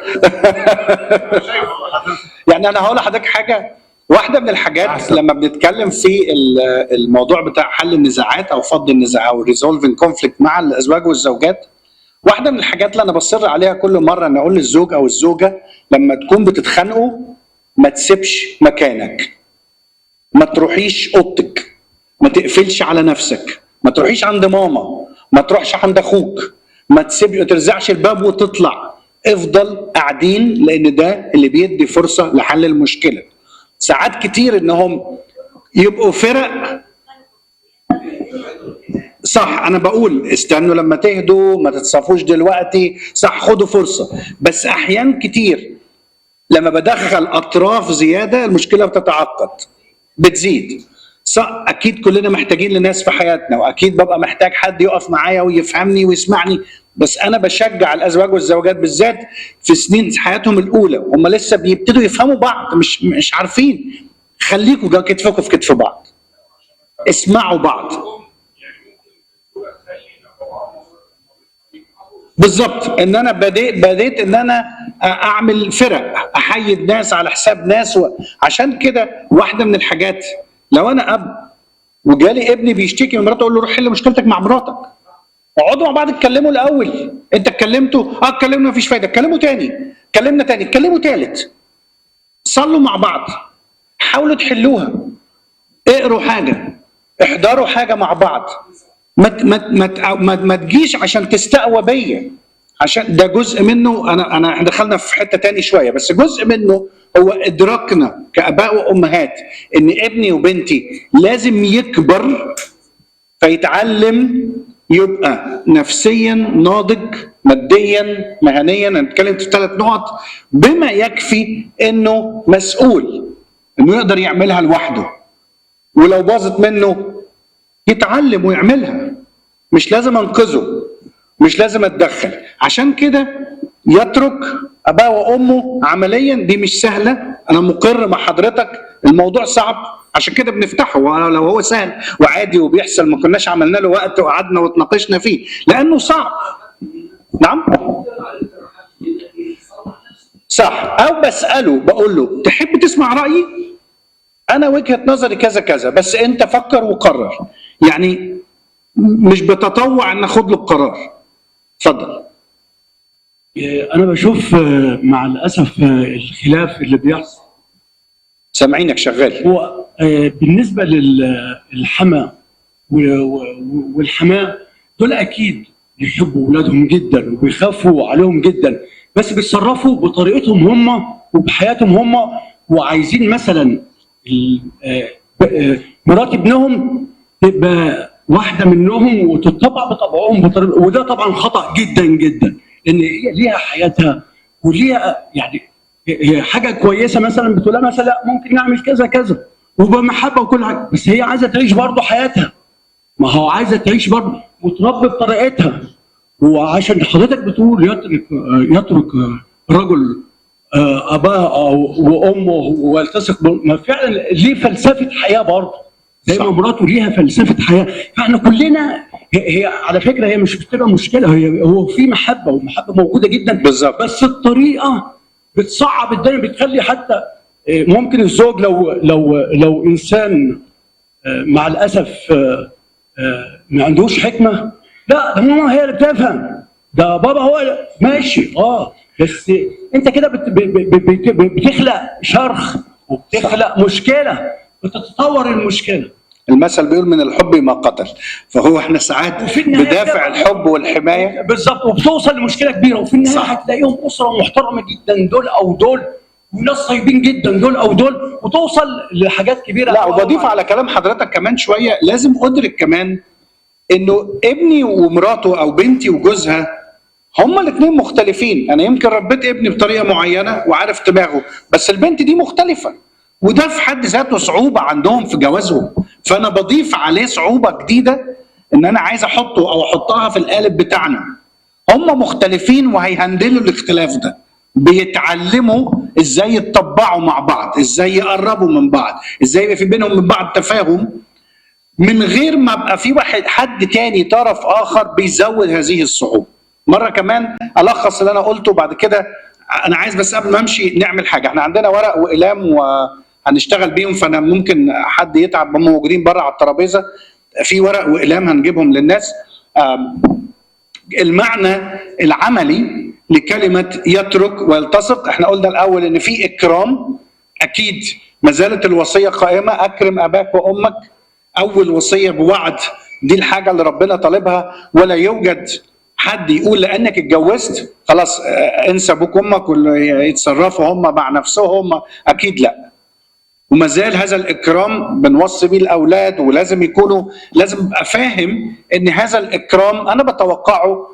يعني انا هقول لحضرتك حاجة، واحدة من الحاجات لما بنتكلم في الموضوع بتاع حل النزاعات او فض النزاع او resolving conflict مع الازواج والزوجات، واحدة من الحاجات اللي انا بصر عليها كل مرة ان اقول للزوج او الزوجة لما تكون بتتخانقوا ما تسيبش مكانك، ما تروحيش اوضتك، ما تقفلش على نفسك، ما تروحيش عند ماما، ما تروحش عند اخوك، ما تسيب، ما ترزعش الباب وتطلع، افضل قاعدين، لان ده اللي بيدي فرصة لحل المشكلة. ساعات كتير انهم يبقوا فرق، صح؟ انا بقول استنوا لما تهدوا، ما تتصافوش دلوقتي، صح، خدوا فرصة. بس احيان كتير لما بدخل اطراف زيادة المشكلة بتتعقد، بتزيد. صح، اكيد كلنا محتاجين لناس في حياتنا، واكيد ببقى محتاج حد يقف معايا ويفهمني ويسمعني، بس انا بشجع الازواج والزوجات بالذات في سنين حياتهم الاولى هم لسه بيبتدوا يفهموا بعض، مش عارفين، خليكوا كتفكم في كتف بعض، اسمعوا بعض. بالظبط، ان انا بديت ان انا اعمل فرق، احيد ناس على حساب ناس عشان كده واحدة من الحاجات، لو انا اب وجالي ابني بيشتكي من مراته، اقول له روح حل مشكلتك مع مراتك، اقعدوا مع بعض اتكلموا الاول، انت اتكلمتوا؟ اتكلمنا مفيش فايده، اتكلموا تاني، اتكلمنا تاني، اتكلموا تالت، صلوا مع بعض، حاولوا تحلوها، اقروا حاجة، احضروا حاجة مع بعض، ما ما ما ما تجيش عشان تستقوى بيا، عشان ده جزء منه. انا احنا دخلنا في حتة تاني شوية، بس جزء منه هو ادراكنا كاباء وامهات ان ابني وبنتي لازم يكبر فيتعلم يبقى نفسيا ناضج، ماديا، مهنيا. انا اتكلمت في 3 نقط بما يكفي انه مسؤول، انه يقدر يعملها لوحده، ولو باظت منه يتعلم ويعملها، مش لازم انقذه. مش لازم اتدخل. عشان كده يترك اباه وامه عمليا دي مش سهلة، انا مقر مع حضرتك الموضوع صعب، عشان كده بنفتحه. لو هو سهل وعادي وبيحصل ما كناش عملنا له وقت وقعدنا واتناقشنا فيه، لانه صعب. نعم صح. او بساله بقول له تحب تسمع رايي؟ انا وجهه نظري كذا كذا، بس انت فكر وقرر. يعني مش بتطوع ان اخد له القرار. اتفضل. انا بشوف مع الاسف الخلاف اللي بيحصل. سامعينك شغال. هو بالنسبة للحما والحماه دول اكيد بيحبوا اولادهم جدا وبيخافوا عليهم جدا، بس بيتصرفوا بطريقتهم هم وبحياتهم هم، وعايزين مثلا مرات ابنهم تبقى واحدة منهم وتتطبع بطبعهم بطريقة، وده طبعا خطا جدا جدا، لان هي ليها حياتها وليها يعني حاجة كويسة، مثلا بتقولها مثلا لا ممكن نعمل كذا كذا وبمحبه وكل حاجة، بس هي عايزه تعيش برضه حياتها، ما هو عايزه تعيش برضه وتربي بطريقتها. وعشان حضرتك بتقول يترك رجل اباه وامه ويلتصق، ما فعلا ليه فلسفة حياة برضه زي ما مراته ليها فلسفة حياة. فاحنا كلنا هي على فكرة هي مش بتبقى مشكلة، هي هو في محبة ومحبه موجودة جدا بالظبط، بس الطريقة بتصعب الدنيا، بتخلي حتى ممكن الزوج لو لو لو انسان مع الاسف ما عندوش حكمه، لا ده ماما هي اللي بتفهم، ده بابا هو ماشي بس انت كده بتخلق شرخ وبتخلق مشكلة، بتتطور المشكلة. المثل بيقول من الحب ما قتل، فهو احنا ساعات بدافع الحب والحماية بالظبط، وبتوصل لمشكلة كبيرة، وفي النهاية هتلاقيهم اسره محترمه جدا دول او دول، وناس طيبين جدا دول او دول، وتوصل لحاجات كبيرة. لا وبضيف على كلام حضرتك كمان شوية، لازم ادرك كمان انه ابني ومراته او بنتي وجوزها هما الاثنين مختلفين. انا يمكن ربيت ابني بطريقة معينة وعارف دماغه، بس البنت دي مختلفة، وده في حد ذاته صعوبة عندهم في جوازهم، فانا بضيف عليه صعوبة جديدة ان انا عايز احطه او احطها في القالب بتاعنا. هم مختلفين وهيهندلوا الاختلاف ده، بيتعلموا ازاي يتطبعوا مع بعض، ازاي يقربوا من بعض، ازاي يبقى في بينهم من بعض تفاهم، من غير ما ابقى في واحد حد تاني طرف اخر بيزود هذه الصعوبة. مرة كمان الخص اللي انا قلته بعد كده، انا عايز بس قبل ما امشي نعمل حاجة. احنا عندنا ورق واقلام وهنشتغل بيهم، فانا ممكن حد يتعب، هم موجودين بره على الترابيزة في ورق واقلام هنجيبهم للناس. المعنى العملي لكلمة يترك ويلتصق، احنا قلنا الاول ان في اكرام، اكيد ما زالت الوصية قائمة، اكرم اباك وامك، اول وصية بوعد، دي الحاجة اللي ربنا طالبها، ولا يوجد حد يقول لانك اتجوزت خلاص انسى ابوك وامك ويتصرفوا هم مع نفسهم، اكيد لا. وما زال هذا الاكرام بنوصي بيه الاولاد، ولازم يكونوا، لازم ابقى فاهم ان هذا الاكرام انا بتوقعه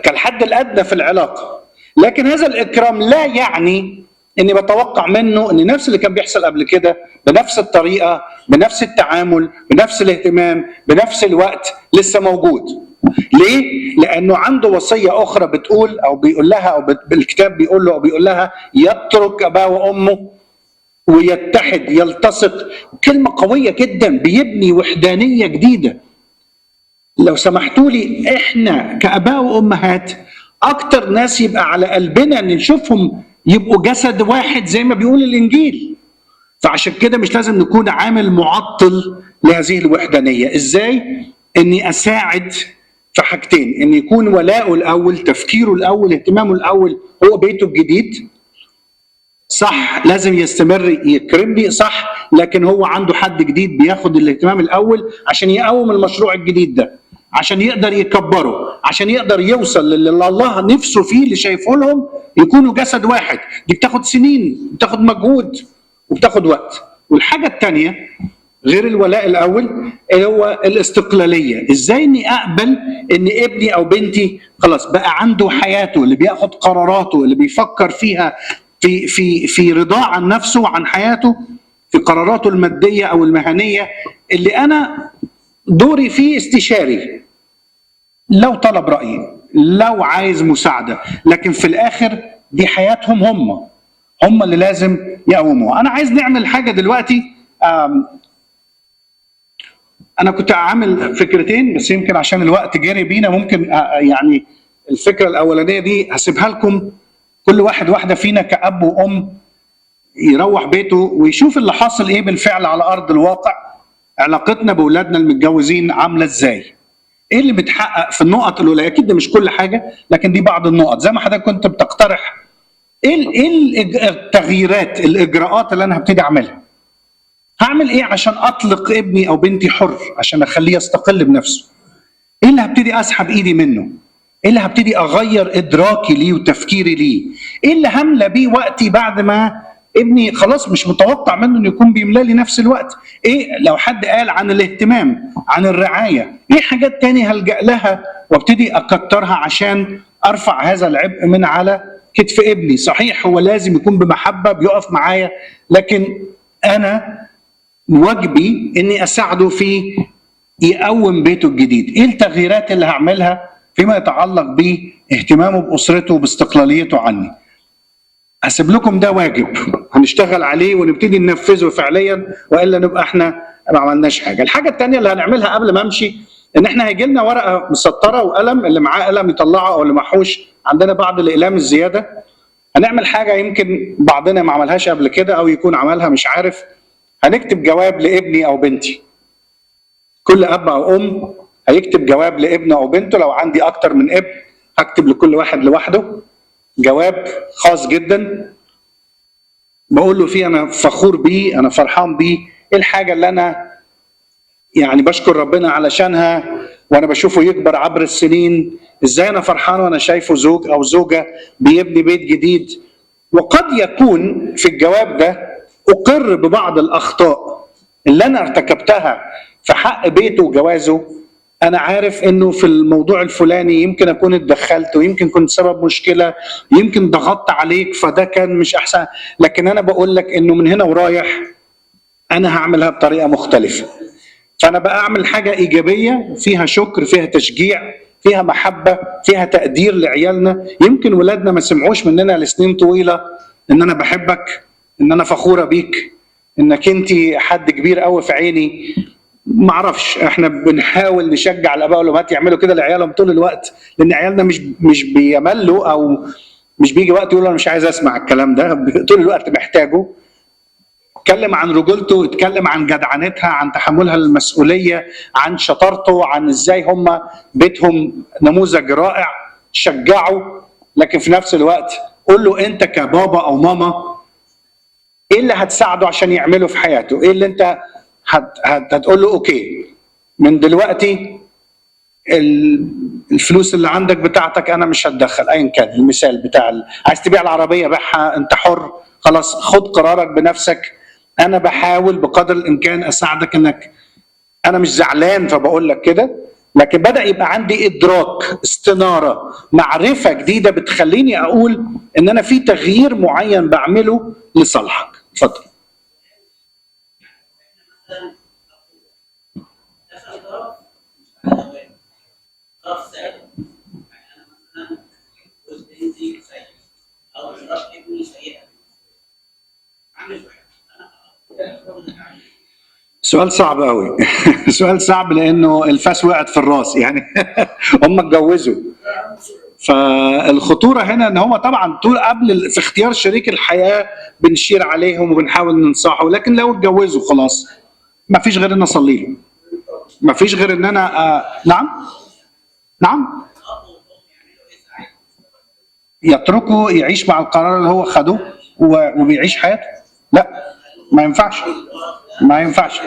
كالحد الادنى في العلاقة، لكن هذا الاكرام لا يعني اني بتوقع منه ان نفس اللي كان بيحصل قبل كده بنفس الطريقة، بنفس التعامل، بنفس الاهتمام، بنفس الوقت لسه موجود. ليه؟ لانه عنده وصية اخرى بتقول او بيقول لها او بالكتاب بيقول له او بيقول لها يترك اباه وامه ويتحد، يلتصق. كلمة قوية جدا، بيبني وحدانية جديدة. لو سمحتوا لي احنا كاباء وامهات اكتر ناس يبقى على قلبنا ان نشوفهم يبقوا جسد واحد زي ما بيقول الانجيل. فعشان كده مش لازم نكون عامل معطل لهذه الوحدانية. ازاي؟ اني اساعد في حاجتين، ان يكون ولاؤه الاول، تفكيره الاول، اهتمامه الاول هو بيته الجديد. صح لازم يستمر يكرمني، صح، لكن هو عنده حد جديد بياخد الاهتمام الاول عشان يقوم المشروع الجديد ده، عشان يقدر يكبره، عشان يقدر يوصل للي الله نفسه فيه، اللي شايفه لهم يكونوا جسد واحد. دي بتاخد سنين، بتاخد مجهود، وبتاخد وقت. والحاجة الثانية غير الولاء الاول اللي هو الاستقلالية. ازاي اني اقبل ان ابني او بنتي خلاص بقى عنده حياته اللي بياخد قراراته، اللي بيفكر فيها في في في رضاه عن نفسه وعن حياته، في قراراته المادية او المهنية، اللي انا دوري فيه استشاري. لو طلب رايي، لو عايز مساعدة، لكن في الاخر دي حياتهم، هم اللي لازم يقوموها. انا عايز نعمل حاجة دلوقتي. انا كنت عامل فكرتين بس يمكن عشان الوقت جري بينا ممكن يعني الفكرة الاولانية دي هسيبها لكم، كل واحد واحدة فينا كأب وام يروح بيته ويشوف اللي حاصل ايه بالفعل على ارض الواقع، علاقتنا باولادنا المتجوزين عامله ازاي، ايه اللي بيتحقق في النقط الاولى. اكيد ده مش كل حاجة لكن دي بعض النقط زي ما حضرتك كنت بتقترح. ايه التغييرات، الاجراءات اللي انا هبتدي اعملها؟ هعمل ايه عشان اطلق ابني او بنتي حر، عشان اخليه يستقل بنفسه؟ ايه اللي هبتدي اسحب ايدي منه؟ ايه اللي هبتدي اغير ادراكي ليه وتفكيري ليه؟ ايه اللي هملى بيه وقتي بعد ما ابني خلاص مش متوقع منه انه يكون بيملى لي نفس الوقت؟ ايه لو حد قال عن الاهتمام، عن الرعاية، ايه حاجات تاني هلجأ لها وابتدي اكترها عشان ارفع هذا العبء من على كتف ابني؟ صحيح هو لازم يكون بمحبة بيقف معايا، لكن انا واجبي اني اساعده في يقوم بيته الجديد. ايه التغييرات اللي هعملها فيما يتعلق باهتمامه باسرته وباستقلاليته عني؟ هسيب لكم ده واجب هنشتغل عليه ونبتدي ننفذه فعليا، والا نبقى احنا ما عملناش حاجة. الحاجة الثانية اللي هنعملها قبل ما امشي، ان احنا هيجي لنا ورقة مسطرة وقلم، اللي معاه قلم يطلعه او اللي معهوش عندنا بعض الاقلام الزيادة. هنعمل حاجة يمكن بعضنا ما عملهاش قبل كده او يكون عملها مش عارف. هنكتب جواب لابني او بنتي. كل اب او ام هيكتب جواب لابنه او بنته. لو عندي اكتر من ابن هكتب لكل واحد لوحده جواب خاص جدا بقول له فيه انا فخور بيه، انا فرحان بيه، ايه الحاجة اللي انا يعني بشكر ربنا علشانها وانا بشوفه يكبر عبر السنين، ازاي انا فرحان وانا شايفه زوج او زوجه بيبني بيت جديد. وقد يكون في الجواب ده اقر ببعض الاخطاء اللي انا ارتكبتها في حق بيته وجوازه. انا عارف انه في الموضوع الفلاني يمكن اكون اتدخلت، ويمكن كنت سبب مشكلة، يمكن ضغطت عليك فده كان مش احسن، لكن انا بقول لك انه من هنا ورايح انا هعملها بطريقة مختلفة. فانا بقى اعمل حاجة ايجابية فيها شكر، فيها تشجيع، فيها محبة، فيها تقدير لعيالنا. يمكن ولادنا ما سمعوش مننا لسنين طويلة ان انا بحبك، ان انا فخورة بيك، انك انت حد كبير قوي في عيني. ما اعرفش، احنا بنحاول نشجع الاباء والامهات يعملوا كده لعيالهم طول الوقت، لان عيالنا مش بيملوا او مش بيجي وقت يقولوا انا مش عايز اسمع الكلام ده، طول الوقت محتاجه. اتكلم عن رجولته، اتكلم عن جدعنتها، عن تحملها للمسؤولية، عن شطارته، عن ازاي هم بيتهم نموذج رائع. شجعه، لكن في نفس الوقت قول له انت كبابا او ماما ايه اللي هتساعده عشان يعمله في حياته، ايه اللي انت هتقول له okay من دلوقتي الفلوس اللي عندك بتاعتك انا مش هتدخل، ايا كان المثال بتاع عايز تبيع العربية بيعها، انت حر، خلاص خد قرارك بنفسك. انا بحاول بقدر الامكان اساعدك، انك انا مش زعلان فبقول لك كده، لكن بدا يبقى عندي ادراك، استناره، معرفة جديدة بتخليني اقول ان انا في تغيير معين بعمله لصالحك. اتفضل. سؤال صعب قوي. سؤال صعب لانه الفاس وقعت في الراس يعني. هم اتجوزوا، فالخطوره هنا ان هم طبعا طول قبل في اختيار شريك الحياة بنشير عليهم وبنحاول ننصحه، لكن لو اتجوزوا خلاص ما فيش غير ان اصلي له، ما فيش غير ان انا نعم نعم يتركه يعيش مع القرار اللي هو خده وبيعيش حياته. لا ما ينفعش، ما ينفعش.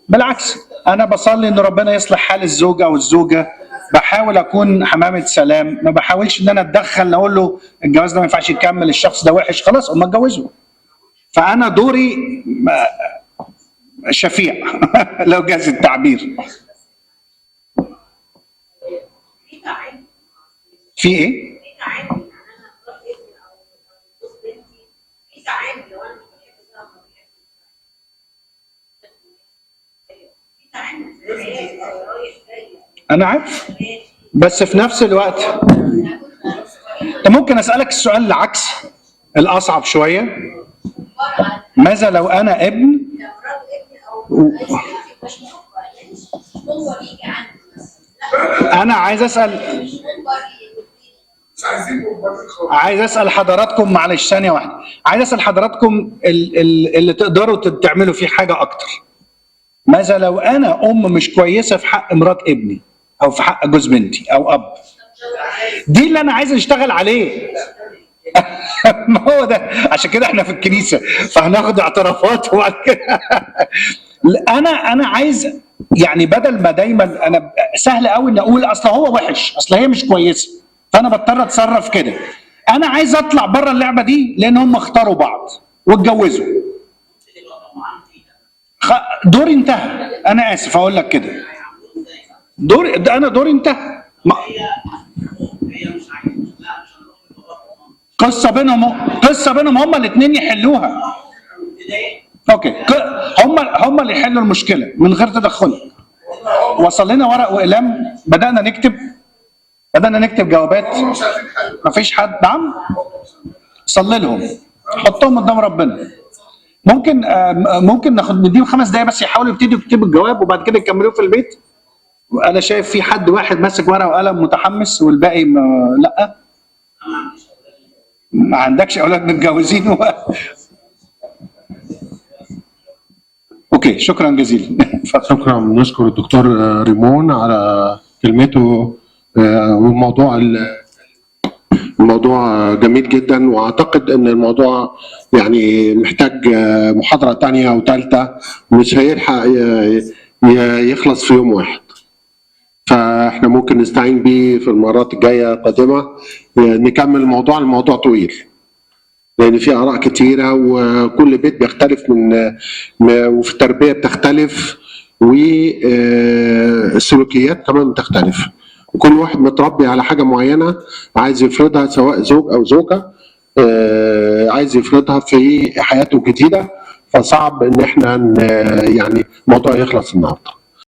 بالعكس انا بصلي ان ربنا يصلح حال الزوج او الزوجة، بحاول اكون حمامه سلام، ما بحاولش ان انا اتدخل اقول له الجواز ده ما ينفعش يكمل، الشخص ده وحش، خلاص هم اتجوزوا. فانا دوري شفيع لو جاز التعبير. في ايه؟ انا عارف، بس في نفس الوقت طب ممكن اسالك السؤال العكس الاصعب شوية؟ ماذا لو انا ابن انا عايز اسال، عايز اسال حضراتكم، معلش ثانية واحدة، عايز اسال حضراتكم اللي تقدروا تعملوا فيه حاجة اكتر. ماذا لو انا ام مش كويسة في حق مرات ابني او في حق جوز بنتي او اب؟ دي اللي انا عايز اشتغل عليه. ما هو ده، عشان كده احنا في الكنيسة فهناخد اعترافات وبعد كده انا عايز يعني بدل ما دايما انا سهل قوي ان اقول اصل هو وحش، اصل هي مش كويسة، فانا بضطر اتصرف كده. انا عايز اطلع بره اللعبة دي لان هم اختاروا بعض واتجوزوا. دوري انتهى، انا اسف اقول لك كده، دوري انا دوري انتهى. قصة بينهم، هم الاثنين يحلوها. okay، هم اللي يحلوا المشكلة من غير تدخلك. وصل لنا ورق واقلام، بدانا نكتب جوابات، مفيش حد. نعم، صلي لهم، حطهم قدام ربنا. ممكن ناخد نديهم 5 دقايق بس يحاولوا يبتدوا يكتبوا الجواب وبعد كده يكملوه في البيت. انا شايف في حد واحد ماسك ورقة وقلم متحمس والباقي لا. ما عندكش اولاد متجوزين okay، شكرا جزيلا. شكرا، نشكر الدكتور ريمون على كلمته، والموضوع الموضوع جميل جدا، واعتقد ان الموضوع يعني محتاج محاضرة ثانية او ثالثة، مش هيلحق يخلص في يوم واحد. فاحنا ممكن نستعين بيه في المرات الجاية القادمة نكمل الموضوع. الموضوع طويل لان في اراء كتيرة، وكل بيت بيختلف من وفي التربية بتختلف، والسلوكيات كمان بتختلف، وكل واحد متربي على حاجة معينة عايز يفرضها، سواء زوج او زوجه، عايز يفرضها في حياته الجديدة. فصعب ان احنا يعني الموضوع يخلص النهارده.